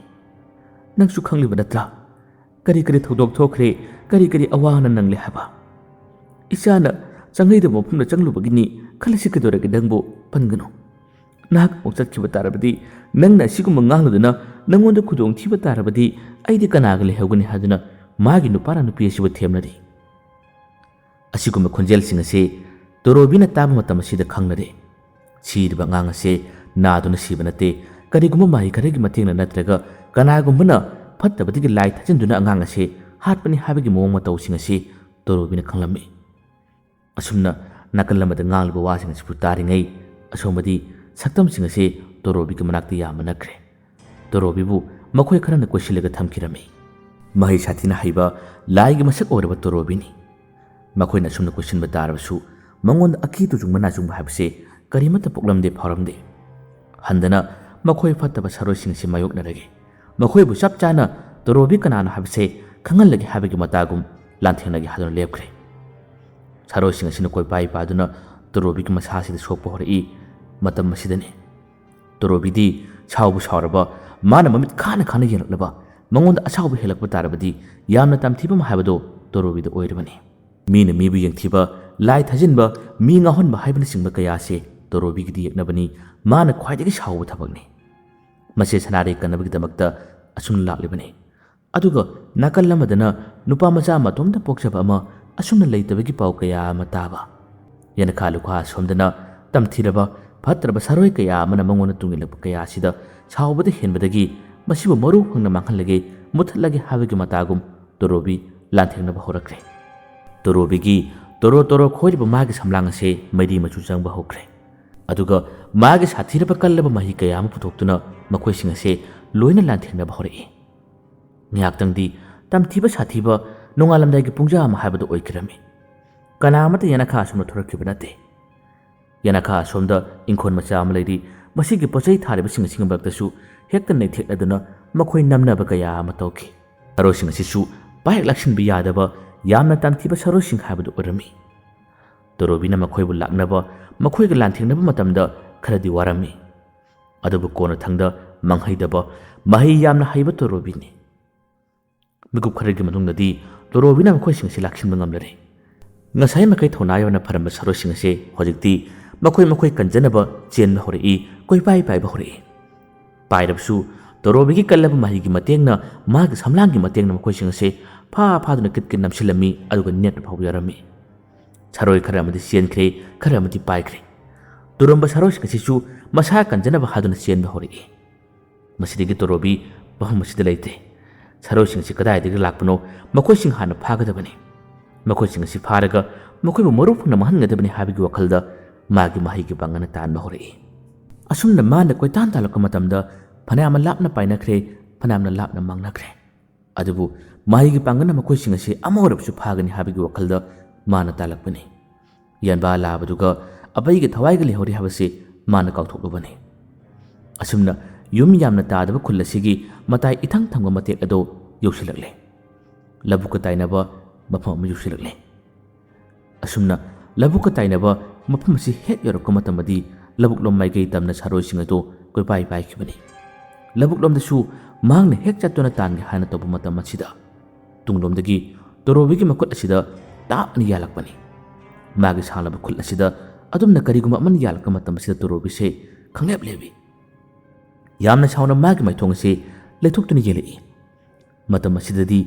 ꯅꯪꯁꯨ ꯈꯪꯂꯤꯕ ꯅꯠꯇ꯭ꯔꯥ? ꯀꯔꯤ ꯀꯔꯤ ꯊꯧꯗꯣꯛ ꯊꯣꯛꯈ꯭ꯔꯦ, ꯀꯔꯤ ꯀꯔꯤ ꯑꯋꯥ ꯑꯅꯥ ꯅꯪꯂꯦ ꯍꯥꯏꯕ? ꯏꯆꯥꯅ ꯆꯪꯍꯩꯗꯕ ꯃꯐꯝꯗ ꯆꯪꯂꯨꯕꯒꯤꯅꯤ ꯈꯜꯂꯁꯤ ꯀꯩꯗꯧꯔꯒꯦ ꯅꯪꯕꯨ? ꯄꯟꯒꯅꯨ꯫ ꯅꯍꯥꯛ ꯑꯃꯨꯛ ꯆꯠꯈꯤꯕ ꯇꯥꯔꯕꯗꯤ, ꯅꯪꯅ ꯑꯁꯤꯒꯨꯝꯕ ꯉꯥꯡꯂꯗꯨꯅ ꯅꯪꯉꯣꯟꯗ ꯈꯨꯗꯣꯡꯊꯤꯕ ꯇꯥꯔꯕꯗꯤ ꯑꯩꯗꯤ ꯀꯅꯥꯒ ꯂꯩꯍꯧꯒꯅꯤ?" ꯍꯥꯏꯗꯨꯅ ꯃꯥꯒꯤ ꯅꯨꯄꯥꯅ ꯅꯨꯄꯤ ꯑꯁꯤꯕꯨ ꯊꯦꯝꯅꯔꯤ꯫ ꯑꯁꯤꯒꯨꯝꯕ ꯈꯣꯟꯖꯦꯜꯁꯤꯡ ꯑꯁꯤ ꯇꯣꯔꯣꯕꯤꯅ ꯇꯥꯕ ꯃꯇꯝ ꯑꯁꯤꯗ ꯈꯪꯅꯔꯦ꯫ ꯁꯤꯔꯤꯕ ꯑꯉꯥꯡ ꯑꯁꯤ ꯅꯥꯗꯨꯅ ꯁꯤꯕ ꯅꯠꯇꯦ, ꯀꯔꯤꯒꯨꯝꯕ ꯃꯍꯩ ꯈꯔꯒꯤ ꯃꯇꯦꯡꯅ ꯅꯠꯇ꯭ꯔꯒ ꯀꯅꯥꯒꯨꯝꯕꯅ ꯐꯠꯇꯕꯗꯒꯤ ꯂꯥꯏ ꯊꯥꯖꯤꯟꯗꯨꯅ ꯑꯉꯥꯡ ꯑꯁꯤ ꯍꯥꯠꯄꯅꯤ ꯍꯥꯏꯕꯒꯤ ꯃꯑꯣꯡ ꯃꯇꯧꯁꯤꯡ ꯑꯁꯤ ꯇꯣꯔꯣꯕꯤꯅ ꯈꯪꯂꯝꯃꯤ꯫ ꯑꯁꯨꯝꯅ ꯅꯥꯀꯜ ꯑꯃꯗ ꯉꯥꯡꯂꯤꯕ ꯋꯥꯁꯤꯡ ꯑꯁꯤꯕꯨ ꯇꯥꯔꯤꯉꯩ, ꯑꯁꯣꯝꯕꯗꯤ ꯁꯛꯇꯝꯁꯤꯡ ꯑꯁꯤ ꯇꯣꯔꯣꯕꯤꯒꯤ ꯃꯅꯥꯛꯇ ꯌꯥꯝꯕ ꯅꯛꯈ꯭ꯔꯦ꯫ ꯇꯣꯔꯣꯕꯤꯕꯨ ꯃꯈꯣꯏ ꯈꯔꯅ ꯀꯣꯏꯁꯤꯜꯂꯒ ꯊꯝꯈꯤꯔꯝꯃꯤ꯫ ꯃꯍꯩ ꯁꯥꯊꯤꯅ ꯍꯩꯕ ꯂꯥꯏꯒꯤ ꯃꯁꯛ ꯑꯣꯏꯔꯕ ꯇꯣꯔꯣꯕꯤꯅꯤ꯫ ꯃꯈꯣꯏꯅ ꯑꯁꯨꯝꯅ ꯀꯣꯏꯁꯤꯟꯕ ꯇꯥꯔꯕꯁꯨ ꯃꯉꯣꯟꯗ ꯑꯀꯤ ꯇꯨꯖꯨꯡꯕ ꯅꯥꯖꯨꯡꯕ ꯍꯥꯏꯕꯁꯦ ꯀꯔꯤꯃꯠꯇ ꯄꯣꯛꯂꯝꯗꯦ, ꯐꯥꯎꯔꯝꯗꯦ꯫ ꯍꯟꯗꯅ ꯃꯈꯣꯏ ꯐꯠꯇꯕ ꯁꯥꯔꯣꯏꯁꯤꯡ ꯑꯁꯤ ꯃꯥꯌꯣꯛꯅꯔꯒꯦ, ꯃꯈꯣꯏꯕꯨ ꯆꯞ ꯆꯥꯅ ꯇꯣꯔꯣꯕꯤ ꯀꯅꯥꯅꯣ ꯍꯥꯏꯕꯁꯦ ꯈꯪꯍꯜꯂꯒꯦ ꯍꯥꯏꯕꯒꯤ ꯃꯇꯥꯒꯨꯝ ꯂꯥꯟꯊꯦꯡꯅꯒꯦ ꯍꯥꯏꯗꯨꯅ ꯂꯦꯞꯈ꯭ꯔꯦ꯫ ꯁꯥꯔꯣꯏꯁꯤꯡ ꯑꯁꯤꯅ ꯀꯣꯏꯄꯥꯏ ꯄꯥꯏꯗꯨꯅ ꯇꯣꯔꯣꯕꯤꯒꯤ ꯃꯁꯥꯁꯤꯗ ꯁꯣꯛꯄ ꯍꯧꯔꯛꯏ꯫ ꯃꯇꯝ ꯑꯁꯤꯗꯅꯤ ꯇꯣꯔꯣꯕꯤꯗꯤ ꯁꯥꯎꯕꯨ ꯁꯥꯎꯔꯕ, ꯃꯥꯅ ꯃꯃꯤꯠ ꯈꯥꯅ ꯈꯥꯅ ꯌꯦꯡꯂꯛꯂꯕ, ꯃꯉꯣꯟꯗ ꯑꯁꯥꯎꯕ ꯍꯦꯜꯂꯛꯄ ꯇꯥꯔꯕꯗꯤ ꯌꯥꯝꯅ ꯇꯝꯊꯤꯕ ꯑꯃ ꯍꯥꯏꯕꯗꯣ ꯇꯣꯔꯣꯕꯤꯗ ꯑꯣꯏꯔꯕꯅꯤ꯫ ꯃꯤꯅ ꯃꯤꯕꯨ ꯌꯦꯡꯊꯤꯕ, ꯂꯥꯏ ꯊꯥꯖꯤꯟꯕ, ꯃꯤ ꯉꯥꯎꯍꯟꯕ ꯍꯥꯏꯕꯅꯆꯤꯡꯕ ꯀꯌꯥ ꯑꯁꯤ ꯇꯣꯔꯣꯕꯤꯒꯤꯗꯤ ꯌꯦꯛꯅꯕꯅꯤ꯫ ꯃꯥꯅ ꯈ꯭ꯋꯥꯏꯗꯒꯤ ꯁꯥꯎꯕ ꯊꯕꯛꯅꯤ꯫ ꯃꯁꯤ ꯁꯅꯥꯔꯩ ꯀꯟꯅꯕꯒꯤꯗꯃꯛꯇ ꯑꯁꯨꯝꯅ ꯂꯥꯛꯂꯤꯕꯅꯤ꯫ ꯑꯗꯨꯒ ꯅꯥꯀꯜ ꯑꯃꯗꯅ ꯅꯨꯄꯥ ꯃꯆꯥ ꯃꯇꯣꯝꯇ ꯄꯣꯛꯆꯕ ꯑꯃ ꯑꯁꯨꯝꯅ ꯂꯩꯇꯕꯒꯤ ꯄꯥꯎ ꯀꯌꯥ ꯑꯃ ꯇꯥꯕ꯫ ꯌꯦꯅꯈꯥ ꯂꯨꯈꯥ ꯑꯁꯣꯝꯗꯅ ꯇꯝꯊꯤꯔꯕ, ꯐꯠꯇ꯭ꯔꯕ ꯁꯥꯔꯣꯏ ꯀꯌꯥ ꯑꯃꯅ ꯃꯉꯣꯟꯗ ꯇꯨꯡꯏꯜꯂꯛꯄ ꯀꯌꯥ ꯑꯁꯤꯗ ꯁꯥꯎꯕꯗ ꯍꯦꯟꯕꯗꯒꯤ ꯃꯁꯤꯕꯨ ꯃꯔꯨ ꯐꯪꯅ ꯃꯥꯡꯍꯜꯂꯒꯦ, ꯃꯨꯊꯠꯂꯒꯦ ꯍꯥꯏꯕꯒꯤ ꯃꯇꯥꯒꯨꯝ ꯇꯣꯔꯣꯕꯤ ꯂꯥꯟꯊꯦꯡꯅꯕ ꯍꯧꯔꯛꯈ꯭ꯔꯦ꯫ ꯇꯣꯔꯣꯕꯤꯒꯤ ꯇꯣꯔꯣ ꯇꯣꯔꯣ ꯈꯣꯏꯔꯤꯕ ꯃꯥꯒꯤ ꯁꯝꯂꯥꯡ ꯑꯁꯦ ꯃꯩꯔꯤ ꯃꯆꯨ ꯆꯪꯕ ꯍꯧꯈ꯭ꯔꯦ꯫ ꯑꯗꯨꯒ ꯃꯥꯒꯤ ꯁꯥꯊꯤꯔꯕ ꯀꯜꯂꯕ ꯃꯍꯤ ꯀꯌꯥ ꯑꯃ ꯄꯨꯊꯣꯛꯇꯨꯅ ꯃꯈꯣꯏꯁꯤꯡ ꯑꯁꯦ ꯂꯣꯏꯅ ꯂꯥꯟꯊꯦꯡꯅꯕ ꯍꯧꯔꯛꯏ꯫ ꯉꯥꯏꯍꯥꯛꯇꯪꯗꯤ ꯇꯝꯊꯤꯕ ꯁꯥꯊꯤꯕ ꯅꯣꯡꯉꯥꯜꯂꯝꯗꯥꯏꯒꯤ ꯄꯨꯡꯖꯥ ꯑꯃ ꯍꯥꯏꯕꯗꯨ ꯑꯣꯏꯈꯤꯔꯝꯃꯤ꯫ ꯀꯅꯥ ꯑꯃꯠꯇ ꯌꯦꯅꯈꯥ ꯑꯁꯣꯝꯗ ꯊꯣꯔꯛꯈꯤꯕ ꯅꯠꯇꯦ꯫ ꯌꯦꯅꯈꯥ ꯑꯁꯣꯝꯗ ꯏꯪꯈꯣꯜ ꯃꯆꯥ ꯑꯃ ꯂꯩꯔꯤ꯫ ꯃꯁꯤꯒꯤ ꯄꯣꯠꯆꯩ ꯊꯥꯔꯤꯕꯁꯤꯡ ꯑꯁꯤꯒꯤ ꯃꯔꯛꯇꯁꯨ ꯍꯦꯛꯇ ꯅꯩꯊꯦꯛꯅꯗꯨꯅ ꯃꯈꯣꯏ ꯅꯝꯅꯕ ꯀꯌꯥ ꯑꯃ ꯇꯧꯈꯤ꯫ ꯁꯥꯔꯣꯏꯁꯤꯡ ꯑꯁꯤꯁꯨ ꯄꯥꯏꯍꯦꯛ ꯂꯥꯛꯁꯤꯟꯕ ꯌꯥꯗꯕ ꯌꯥꯝꯅ ꯇꯟꯊꯤꯕ ꯁꯥꯔꯣꯏꯁꯤꯡ ꯍꯥꯏꯕꯗꯨ ꯑꯣꯏꯔꯝꯃꯤ꯫ ꯇꯣꯔꯣꯕꯤꯅ ꯃꯈꯣꯏꯕꯨ ꯂꯥꯛꯅꯕ, ꯃꯈꯣꯏꯒ ꯂꯥꯟꯊꯦꯡꯅꯕ ꯃꯇꯝꯗ ꯈꯔꯗꯤ ꯋꯥꯔꯝꯃꯤ꯫ ꯑꯗꯨꯕꯨ ꯀꯣꯟꯅꯊꯪꯗ ꯃꯪꯍꯩꯗꯕ, ꯃꯍꯩ ꯌꯥꯝꯅ ꯍꯩꯕ ꯇꯣꯔꯣꯕꯤꯅꯤ꯫ ꯃꯤꯀꯨꯞ ꯈꯔꯒꯤ ꯃꯇꯨꯡꯗꯗꯤ ꯇꯣꯔꯣꯕꯤꯅ ꯃꯈꯣꯏꯁꯤꯡ ꯑꯁꯤ ꯂꯥꯛꯁꯤꯟꯕ ꯉꯝꯂꯔꯦ꯫ ꯉꯁꯥꯏ ꯃꯈꯩ ꯊꯧꯅꯥ ꯌꯥꯎꯅ ꯐꯔꯝꯕ ꯁꯥꯔꯣꯏꯁꯤꯡ ꯑꯁꯤ ꯍꯧꯖꯤꯛꯇꯤ ꯃꯈꯣꯏ ꯃꯈꯣꯏ ꯀꯟꯖꯅꯕ ꯆꯦꯟꯕ ꯍꯧꯔꯛꯏ, ꯀꯣꯏꯄꯥꯏ ꯄꯥꯏꯕ ꯍꯧꯔꯛꯏ꯫ ꯄꯥꯏꯔꯕꯁꯨ ꯇꯣꯔꯣꯕꯤꯒꯤ ꯀꯜꯂꯕ ꯃꯍꯩꯒꯤ ꯃꯇꯦꯡꯅ, ꯃꯥꯒꯤ ꯁꯝꯂꯥꯡꯒꯤ ꯃꯇꯦꯡꯅ ꯃꯈꯣꯏꯁꯤꯡ ꯑꯁꯤ ꯐꯥ ꯐꯥꯗꯨꯅ ꯀꯤꯠ ꯀꯤꯠ ꯅꯝꯁꯤꯜꯂꯝꯃꯤ, ꯑꯗꯨꯒ ꯅꯦꯠꯄ ꯐꯥꯎꯕ ꯌꯥꯔꯝꯃꯤ꯫ ꯁꯥꯔꯣꯏ ꯈꯔ ꯑꯃꯗꯤ ꯆꯦꯟꯈ꯭ꯔꯦ, ꯈꯔ ꯑꯃꯗꯤ ꯄꯥꯏꯈ꯭ꯔꯦ꯫ ꯇꯨꯔꯝꯕ ꯁꯥꯔꯣꯏꯁꯤꯡ ꯑꯁꯤꯁꯨ ꯃꯁꯥ ꯀꯟꯖꯅꯕ ꯍꯥꯏꯗꯨꯅ ꯆꯦꯟꯕ ꯍꯧꯔꯛꯏ꯫ ꯃꯁꯤꯗꯒꯤ ꯇꯣꯔꯣꯕꯤ ꯃꯐꯝ ꯑꯁꯤꯗ ꯂꯩꯇ꯭ꯔꯦ꯫ ꯁꯥꯔꯣꯏꯁꯤꯡ ꯑꯁꯤ ꯀꯗꯥꯏꯗꯒꯤ ꯂꯥꯛꯄꯅꯣ, ꯃꯈꯣꯏꯁꯤꯡ ꯍꯥꯟꯅ ꯐꯥꯒꯗꯕꯅꯤ꯫ ꯃꯈꯣꯏꯁꯤꯡ ꯑꯁꯤ ꯐꯥꯔꯒ ꯃꯈꯣꯏꯕꯨ ꯃꯔꯨ ꯐꯪꯅ ꯃꯥꯡꯍꯟꯒꯗꯕꯅꯤ ꯍꯥꯏꯕꯒꯤ ꯋꯥꯈꯜꯗ ꯃꯥꯒꯤ ꯃꯍꯩꯒꯤ ꯄꯥꯡꯒꯜꯅ ꯇꯥꯟꯕ ꯍꯧꯔꯛꯏ꯫ ꯑꯁꯨꯝꯅ ꯃꯥꯅ ꯀꯣꯏꯇꯥꯟ ꯇꯥꯜꯂꯛꯄ ꯃꯇꯝꯗ ꯐꯅꯌꯥꯝꯅ ꯂꯥꯞꯅ ꯄꯥꯏꯅꯈ꯭ꯔꯦ, ꯐꯅꯌꯥꯝꯅ ꯂꯥꯞꯅ ꯃꯥꯡꯅꯈ꯭ꯔꯦ꯫ ꯑꯗꯨꯕꯨ ꯃꯍꯩꯒꯤ ꯄꯥꯡꯒꯜꯅ ꯃꯈꯣꯏꯁꯤꯡ ꯑꯁꯤ ꯑꯃ ꯑꯣꯏꯔꯕꯁꯨ ꯐꯥꯒꯅꯤ ꯍꯥꯏꯕꯒꯤ ꯋꯥꯈꯜꯗ ꯃꯥꯅ ꯇꯥꯜꯂꯛꯄꯅꯤ꯫ ꯌꯦꯟꯕꯥ ꯂꯥꯕꯗꯨꯒ ꯑꯕꯩꯒ ꯊꯋꯥꯏꯒ ꯂꯩꯍꯧꯔꯤ ꯍꯥꯏꯕꯁꯤ ꯃꯥꯅ ꯀꯥꯎꯊꯣꯛꯂꯨꯕꯅꯤ꯫ ꯑꯁꯨꯝꯅ ꯌꯨꯝ ꯌꯥꯝꯅ ꯇꯥꯗꯕ ꯈꯨꯜ ꯑꯁꯤꯒꯤ ꯃꯇꯥꯏ ꯏꯊꯪ ꯊꯪꯕ ꯃꯇꯦꯛ ꯑꯗꯨ ꯌꯧꯁꯤꯜꯂꯛꯂꯦ꯫ ꯂꯧꯕꯨꯛꯀ ꯇꯥꯏꯅꯕ ꯃꯐꯝ ꯑꯃ ꯌꯧꯁꯤꯜꯂꯛꯂꯦ꯫ ꯑꯁꯨꯝꯅ ꯂꯧꯕꯨꯛꯀ ꯇꯥꯏꯅꯕ ꯃꯐꯝ ꯑꯁꯤ ꯍꯦꯛ ꯌꯧꯔꯛꯄ ꯃꯇꯝꯗꯗꯤ ꯂꯧꯕꯨꯛꯂꯣꯝ ꯃꯥꯏꯀꯩ ꯇꯝꯅ ꯁꯥꯔꯣꯏꯁꯤꯡ ꯑꯗꯨ ꯀꯣꯏꯄꯥꯏ ꯄꯥꯏꯈꯤꯕꯅꯤ꯫ ꯂꯧꯕꯨꯛꯂꯣꯝꯗꯁꯨ ꯃꯍꯥꯛꯅ ꯍꯦꯛ ꯆꯠꯇꯨꯅ ꯇꯥꯟꯒꯦ ꯍꯥꯏꯅ ꯇꯧꯕ ꯃꯇꯝ ꯑꯁꯤꯗ ꯇꯨꯡꯂꯣꯝꯗꯒꯤ ꯇꯣꯔꯣꯕꯤꯒꯤ ꯃꯈꯨꯠ ꯑꯁꯤꯗ ꯇꯥꯞꯅ ꯌꯥꯜꯂꯛꯄꯅꯤ꯫ ꯃꯥꯒꯤ ꯁꯥꯡꯂꯕ ꯈꯨꯠ ꯑꯁꯤꯗ ꯑꯗꯨꯝꯅ ꯀꯔꯤꯒꯨꯝꯕ ꯑꯃꯅ ꯌꯥꯜꯂꯛꯄ ꯃꯇꯝ ꯑꯁꯤꯗ ꯇꯣꯔꯣꯕꯤꯁꯦ ꯈꯪꯂꯦꯞ ꯂꯦꯞꯏ꯫ ꯌꯥꯝꯅ ꯁꯥꯎꯅ ꯃꯥꯒꯤ ꯃꯥꯏꯊꯣꯡ ꯑꯁꯤ ꯂꯩꯊꯣꯛꯇꯨꯅ ꯌꯦꯡꯂꯛꯏ꯫ ꯃꯇꯝ ꯑꯁꯤꯗꯗꯤ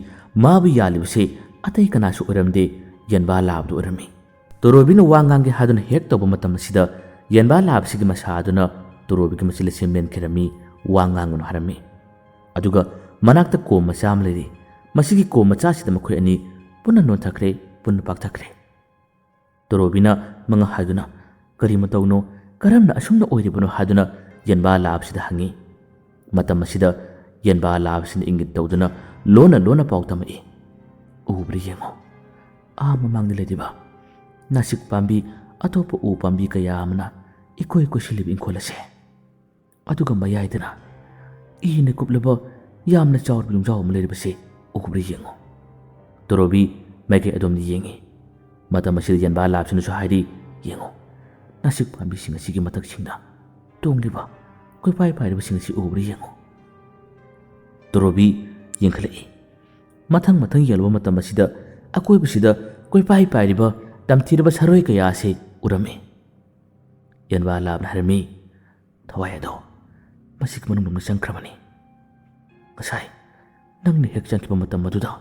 ꯃꯥꯕꯨ ꯌꯥꯜꯂꯤꯕꯁꯤ ꯑꯇꯩ ꯀꯅꯥꯁꯨ ꯑꯣꯏꯔꯝꯗꯦ, ꯌꯦꯟꯕꯥ ꯂꯥꯕꯗꯨ ꯑꯣꯏꯔꯝꯃꯤ꯫ ꯇꯣꯔꯣꯕꯤꯅ ꯋꯥ ꯉꯥꯡꯒꯦ ꯍꯥꯏꯗꯨꯅ ꯍꯦꯛ ꯇꯧꯕ ꯃꯇꯝ ꯑꯁꯤꯗ ꯌꯦꯟꯕꯥ ꯂꯥꯕꯁꯤꯒꯤ ꯃꯁꯥ ꯑꯗꯨꯅ ꯇꯣꯔꯣꯕꯤꯒꯤ ꯃꯆꯤꯜ ꯑꯁꯤ ꯃꯦꯟꯈꯤꯔꯝꯃꯤ, ꯋꯥ ꯉꯥꯡꯒꯅꯨ ꯍꯥꯏꯔꯝꯃꯤ꯫ ꯑꯗꯨꯒ ꯃꯅꯥꯛꯇ ꯀꯣꯝ ꯃꯆꯥ ꯑꯃ ꯂꯩꯔꯤ꯫ ꯃꯁꯤꯒꯤ ꯀꯣꯝ ꯃꯆꯥꯁꯤꯗ ꯃꯈꯣꯏ ꯑꯅꯤ ꯄꯨꯟꯅ ꯅꯣꯟꯊꯈ꯭ꯔꯦ, ꯄꯨꯟꯅ ꯄꯥꯛꯊꯈ꯭ꯔꯦ꯫ ꯇꯣꯔꯣꯕꯤꯅ ꯃꯉꯛ ꯍꯥꯏꯗꯨꯅ, "ꯀꯔꯤ ꯃꯇꯧꯅꯣ? ꯀꯔꯝꯅ ꯑꯁꯨꯝꯅ ꯑꯣꯏꯔꯤꯕꯅꯣ?" ꯍꯥꯏꯗꯨꯅ ꯌꯦꯟꯕꯥ ꯂꯥꯕꯁꯤꯗ ꯍꯪꯉꯤ꯫ ꯃꯇꯝ ꯑꯁꯤꯗ ꯌꯦꯟꯕꯥ ꯂꯥꯕꯁꯤꯅ ꯏꯪꯒꯤꯠ ꯇꯧꯗꯨꯅ ꯂꯣꯟꯅ ꯂꯣꯟꯅ ꯄꯥꯎ ꯇꯝꯃꯛꯏ꯫ "ꯎꯕ꯭ꯔꯥ ꯌꯦꯡꯉꯣ, ꯑꯥ ꯃꯃꯥꯡꯗ ꯂꯩꯔꯤꯕ ꯅꯥꯁꯤꯛ ꯄꯥꯝꯕꯤ, ꯑꯇꯣꯞꯄ ꯎ ꯄꯥꯝꯕꯤ ꯀꯌꯥ ꯑꯃꯅ ꯏꯀꯣꯏ ꯀꯣꯏꯁꯤꯜꯂꯤꯕ ꯏꯪꯈꯣꯜ ꯑꯁꯦ꯫ ꯑꯗꯨꯒ ꯃꯌꯥꯏꯗꯅ ꯏꯅ ꯀꯨꯞꯂꯕ ꯌꯥꯝꯅ ꯆꯥꯎꯔꯕ ꯌꯨꯝꯖꯥꯎ ꯑꯃ ꯂꯩꯔꯤꯕꯁꯤ ꯎꯕ꯭ꯔꯥ ꯌꯦꯡꯉꯨ꯫" ꯇꯣꯔꯣꯕꯤ ꯃꯥꯏꯀꯩ ꯑꯗꯣꯝꯗ ꯌꯦꯡꯏ꯫ ꯃꯇꯝ ꯑꯁꯤꯗ ꯌꯦꯟꯕꯥ ꯂꯥꯕꯁꯤꯅꯁꯨ ꯍꯥꯏꯔꯤ, "ꯌꯦꯡꯉꯨ, ꯅꯥꯁꯤꯛ ꯄꯥꯝꯕꯤꯁꯤꯡ ꯑꯁꯤꯒꯤ ꯃꯊꯛꯁꯤꯡꯗ ꯇꯣꯡꯂꯤꯕ, ꯀꯣꯏꯄꯥꯏ ꯄꯥꯏꯔꯤꯕꯁꯤꯡ ꯑꯁꯤ ꯎꯕ꯭ꯔꯥ ꯌꯦꯡꯉꯨ꯫" ꯇꯣꯔꯣꯕꯤ ꯌꯦꯡꯈꯠꯂꯛꯏ꯫ ꯃꯊꯪ ꯃꯊꯪ ꯌꯦꯡꯂꯨꯕ ꯃꯇꯝ ꯑꯁꯤꯗ ꯑꯀꯣꯏꯕꯁꯤꯗ ꯀꯣꯏꯄꯥꯏ ꯄꯥꯏꯔꯤꯕ ꯇꯝꯊꯤꯔꯕ ꯁꯥꯔꯣꯏ ꯀꯌꯥ ꯑꯁꯤ ꯎꯔꯝꯃꯤ꯫ ꯌꯦꯟꯕꯥ ꯂꯥꯕꯅ ꯍꯥꯏꯔꯝꯃꯤ, "ꯊꯋꯥꯏ ꯑꯗꯣ ꯃꯁꯤꯒꯤ ꯃꯅꯨꯡꯗ ꯆꯪꯈ꯭ꯔꯕꯅꯤ꯫ ꯉꯁꯥꯏ ꯅꯪꯅ ꯍꯦꯛ ꯆꯪꯈꯤꯕ ꯃꯇꯝ ꯑꯗꯨꯗ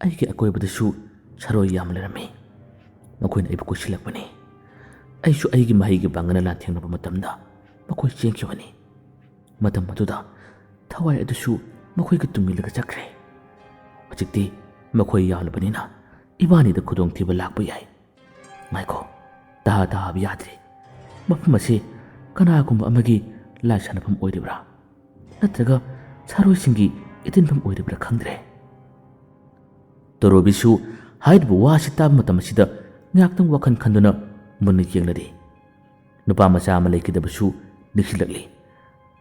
ꯑꯩꯒꯤ ꯑꯀꯣꯏꯕꯗꯁꯨ ꯁꯥꯔꯣꯏ ꯌꯥꯝꯅ ꯂꯩꯔꯝꯃꯤ꯫ ꯃꯈꯣꯏꯅ ꯑꯩꯕꯨ ꯀꯣꯏꯁꯤꯜꯂꯛꯄꯅꯤ꯫ ꯑꯩꯁꯨ ꯑꯩꯒꯤ ꯃꯍꯩꯒꯤ ꯄꯥꯡꯒꯜꯅ ꯂꯥꯟꯊꯦꯡꯅꯕ ꯃꯇꯝꯗ ꯃꯈꯣꯏ ꯆꯦꯟꯈꯤꯕꯅꯤ꯫ ꯃꯇꯝ ꯑꯗꯨꯗ ꯊꯋꯥꯏ ꯑꯗꯨꯁꯨ ꯃꯈꯣꯏꯒ ꯇꯨꯡ ꯏꯜꯂꯒ ꯆꯠꯈ꯭ꯔꯦ꯫ ꯍꯧꯖꯤꯛꯇꯤ ꯃꯈꯣꯏ ꯌꯥꯎꯂꯕꯅꯤꯅ ꯏꯕꯥꯅꯤꯗ ꯈꯨꯗꯣꯡꯊꯤꯕ ꯂꯥꯛꯄ ꯌꯥꯏ꯫ ꯉꯥꯏꯈꯣ, ꯇꯍꯥ ꯇꯍꯥꯕ ꯌꯥꯗ꯭ꯔꯤ꯫ ꯃꯐꯝ ꯑꯁꯤ ꯀꯅꯥꯒꯨꯝꯕ ꯑꯃꯒꯤ ꯂꯥꯏ ꯁꯥꯟꯅꯐꯝ ꯑꯣꯏꯔꯤꯕ꯭ꯔꯥ? ꯅꯠꯇ꯭ꯔꯒ ꯁꯥꯔꯣꯏꯁꯤꯡꯒꯤ ꯏꯇꯤꯟꯐꯝ ꯑꯣꯏꯔꯤꯕ꯭ꯔꯥ ꯈꯪꯗ꯭ꯔꯦ꯫" ꯇꯣꯔꯣꯕꯤꯁꯨ ꯍꯥꯏꯔꯤꯕ ꯋꯥ ꯑꯁꯤ ꯇꯥꯕ ꯃꯇꯝ ꯑꯁꯤꯗ ꯉꯥꯏꯍꯥꯛꯇꯪ ꯋꯥꯈꯜ ꯈꯟꯗꯨꯅ ꯃꯨꯟꯅ ꯌꯦꯡꯂꯔꯤ꯫ ꯅꯨꯄꯥ ꯃꯆꯥ ꯑꯃ ꯂꯩꯈꯤꯗꯕꯁꯨ ꯅꯤꯡꯁꯤꯡꯂꯛꯂꯤ꯫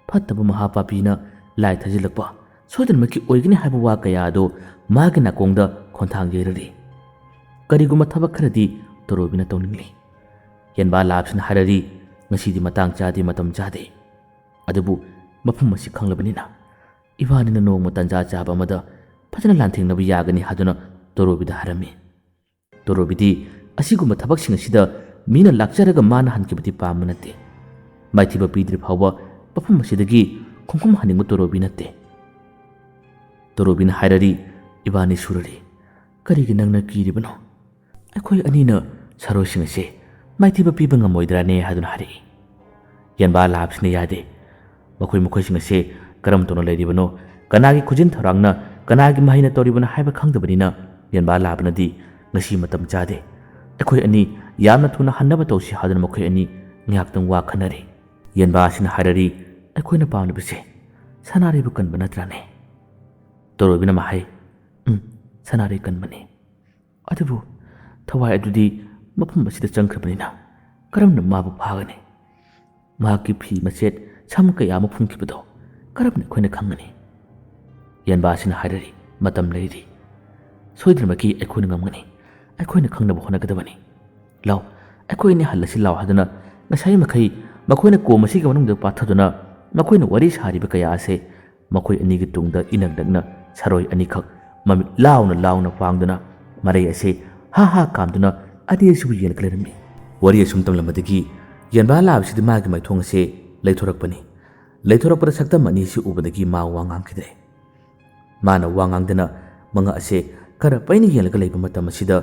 ꯐꯠꯇꯕ ꯃꯍꯥꯄꯥꯄꯤꯅ ꯂꯥꯏ ꯊꯥꯖꯤꯜꯂꯛꯄ ꯁꯣꯏꯗꯅꯃꯛꯀꯤ ꯑꯣꯏꯒꯅꯤ ꯍꯥꯏꯕ ꯋꯥ ꯀꯌꯥ ꯑꯗꯨ ꯃꯥꯒꯤ ꯅꯥꯀꯣꯡꯗ ꯈꯣꯟꯊꯥꯡ ꯌꯩꯔꯔꯤ꯫ ꯀꯔꯤꯒꯨꯝꯕ ꯊꯕꯛ ꯈꯔꯗꯤ ꯇꯣꯔꯣꯕꯤꯅ ꯇꯧꯅꯤꯡꯂꯤ꯫ ꯌꯦꯟꯕꯥ ꯂꯥꯕꯁꯤꯅ ꯍꯥꯏꯔꯔꯤ, "ꯉꯁꯤꯗꯤ ꯃꯇꯥꯡ ꯆꯥꯗꯦ, ꯃꯇꯝ ꯆꯥꯗꯦ꯫ ꯑꯗꯨꯕꯨ ꯃꯐꯝ ꯑꯁꯤ ꯈꯪꯂꯕꯅꯤꯅ ꯏꯕꯥꯅꯤꯅ ꯅꯣꯡꯃ ꯇꯟꯖꯥ ꯆꯥꯕ ꯑꯃꯗ ꯐꯖꯅ ꯂꯥꯟꯊꯦꯡꯅꯕ ꯌꯥꯒꯅꯤ" ꯍꯥꯏꯗꯨꯅ ꯇꯣꯔꯣꯕꯤꯗ ꯍꯥꯏꯔꯝꯃꯤ꯫ ꯇꯣꯔꯣꯕꯤꯗꯤ ꯑꯁꯤꯒꯨꯝꯕ ꯊꯕꯛꯁꯤꯡ ꯑꯁꯤꯗ ꯃꯤꯅ ꯂꯥꯛꯆꯔꯒ ꯃꯥꯅ ꯍꯟꯈꯤꯕꯗꯤ ꯄꯥꯝꯕ ꯅꯠꯇꯦ꯫ ꯃꯥꯏꯊꯤꯕ ꯄꯤꯗ꯭ꯔꯤ ꯐꯥꯎꯕ ꯃꯐꯝ ꯑꯁꯤꯗꯒꯤ ꯈꯣꯡꯐꯝ ꯍꯟꯅꯤꯡꯕ ꯇꯣꯔꯣꯕꯤ ꯅꯠꯇꯦ꯫ ꯇꯣꯔꯣꯕꯤꯅ ꯍꯥꯏꯔꯔꯤ, "ꯏꯕꯥꯅꯤ ꯁꯨꯔꯔꯤ꯫ ꯀꯔꯤꯒꯤ ꯅꯪꯅ ꯀꯤꯔꯤꯕꯅꯣ? ꯑꯩꯈꯣꯏ ꯑꯅꯤꯅ ꯁꯥꯔꯣꯏꯁꯤꯡ ꯑꯁꯤ ꯃꯥꯏꯊꯤꯕ ꯄꯤꯕ ꯉꯝꯃꯣꯏꯗ꯭ꯔꯥꯅꯦ?" ꯍꯥꯏꯗꯨꯅ ꯍꯥꯏꯔꯛꯏ꯫ ꯌꯦꯟꯕꯥ ꯂꯥꯕꯁꯤꯅ ꯌꯥꯗꯦ꯫ ꯃꯈꯣꯏ ꯃꯈꯣꯏꯁꯤꯡ ꯑꯁꯤ ꯀꯔꯝ ꯇꯧꯅ ꯂꯩꯔꯤꯕꯅꯣ, ꯀꯅꯥꯒꯤ ꯈꯨꯖꯤꯟ ꯊꯧꯔꯥꯡꯅ, ꯀꯅꯥꯒꯤ ꯃꯍꯩꯅ ꯇꯧꯔꯤꯕꯅꯣ ꯍꯥꯏꯕ ꯈꯪꯗꯕꯅꯤꯅ ꯌꯦꯟꯕꯥ ꯂꯥꯕꯅꯗꯤ, "ꯉꯁꯤ ꯃꯇꯝ ꯆꯥꯗꯦ꯫ ꯑꯩꯈꯣꯏ ꯑꯅꯤ ꯌꯥꯝꯅ ꯊꯨꯅ ꯍꯟꯅꯕ ꯇꯧꯁꯤ" ꯍꯥꯏꯗꯨꯅ ꯃꯈꯣꯏ ꯑꯅꯤ ꯉꯥꯏꯍꯥꯛꯇꯪ ꯋꯥ ꯈꯟꯅꯔꯤ꯫ ꯌꯦꯟꯕꯥ ꯑꯁꯤꯅ ꯍꯥꯏꯔꯔꯤ, "ꯑꯩꯈꯣꯏꯅ ꯄꯥꯝꯂꯤꯕꯁꯦ ꯁꯅꯥꯔꯩꯕꯨ ꯀꯟꯕ ꯅꯠꯇ꯭ꯔꯥꯅꯦ?" ꯇꯣꯔꯣꯕꯤꯅ ꯑꯃ ꯍꯥꯏ, "ꯎꯝ, ꯁꯅꯥꯔꯩ ꯀꯟꯕꯅꯤ꯫ ꯑꯗꯨꯕꯨ ꯊꯋꯥꯏ ꯑꯗꯨꯗꯤ ꯃꯐꯝ ꯑꯁꯤꯗ ꯆꯪꯈ꯭ꯔꯕꯅꯤꯅ ꯀꯔꯝꯅ ꯃꯥꯕꯨ ꯐꯥꯒꯅꯤ? ꯃꯍꯥꯛꯀꯤ ꯐꯤ ꯃꯆꯦꯠ, ꯁꯝ ꯀꯌꯥ ꯑꯃ ꯐꯨꯝꯈꯤꯕꯗꯣ ꯀꯔꯝꯅ ꯑꯩꯈꯣꯏꯅ ꯈꯪꯒꯅꯤ?" ꯌꯦꯟꯕꯥ ꯑꯁꯤꯅ ꯍꯥꯏꯔꯔꯤ, "ꯃꯇꯝ ꯂꯩꯔꯤ꯫ ꯁꯣꯏꯗꯅꯃꯛꯀꯤ ꯑꯩꯈꯣꯏꯅ ꯉꯝꯒꯅꯤ꯫ ꯑꯩꯈꯣꯏꯅ ꯈꯪꯅꯕ ꯍꯣꯠꯅꯒꯗꯕꯅꯤ꯫ ꯂꯥꯎ, ꯑꯩꯈꯣꯏ ꯑꯅꯤ ꯍꯜꯂꯁꯤ ꯂꯥꯎ" ꯍꯥꯏꯗꯨꯅ ꯉꯁꯥꯏ ꯃꯈꯩ ꯃꯈꯣꯏꯅ ꯀꯣꯝ ꯑꯁꯤꯒꯤ ꯃꯅꯨꯡꯗ ꯄꯥꯊꯗꯨꯅ ꯃꯈꯣꯏꯅ ꯋꯥꯔꯤ ꯁꯥꯔꯤꯕ ꯀꯌꯥ ꯑꯁꯦ ꯃꯈꯣꯏ ꯑꯅꯤꯒꯤ ꯇꯨꯡꯗ ꯏꯅꯛ ꯅꯛꯅ ꯁꯥꯔꯣꯏ ꯑꯅꯤꯈꯛ ꯃꯃꯤꯠ ꯂꯥꯎꯅ ꯂꯥꯎꯅ ꯄꯥꯡꯗꯨꯅ ꯃꯔꯩ ꯑꯁꯦ ꯍꯥ ꯍꯥ ꯀꯥꯝꯗꯨꯅ ꯑꯅꯤ ꯑꯁꯤꯕꯨ ꯌꯦꯡꯂꯒ ꯂꯩꯔꯝꯃꯤ꯫ ꯋꯥꯔꯤ ꯑꯁꯨꯝ ꯇꯝꯂꯝꯕꯗꯒꯤ ꯌꯦꯟꯕꯥ ꯂꯥꯕꯁꯤꯗꯤ ꯃꯥꯒꯤ ꯃꯥꯏꯊꯣꯡ ꯑꯁꯦ ꯂꯩꯊꯣꯔꯛꯄꯅꯤ꯫ ꯂꯩꯊꯣꯔꯛꯄꯗ ꯁꯛꯇꯝ ꯑꯅꯤ ꯑꯁꯤ ꯎꯕꯗꯒꯤ ꯃꯥ ꯋꯥ ꯉꯥꯡꯈꯤꯗ꯭ꯔꯦ꯫ ꯃꯥꯅ ꯋꯥ ꯉꯥꯡꯗꯅ ꯃꯉꯛ ꯑꯁꯦ ꯈꯔ ꯄꯩꯅ ꯌꯦꯡꯂꯒ ꯂꯩꯕ ꯃꯇꯝ ꯑꯁꯤꯗ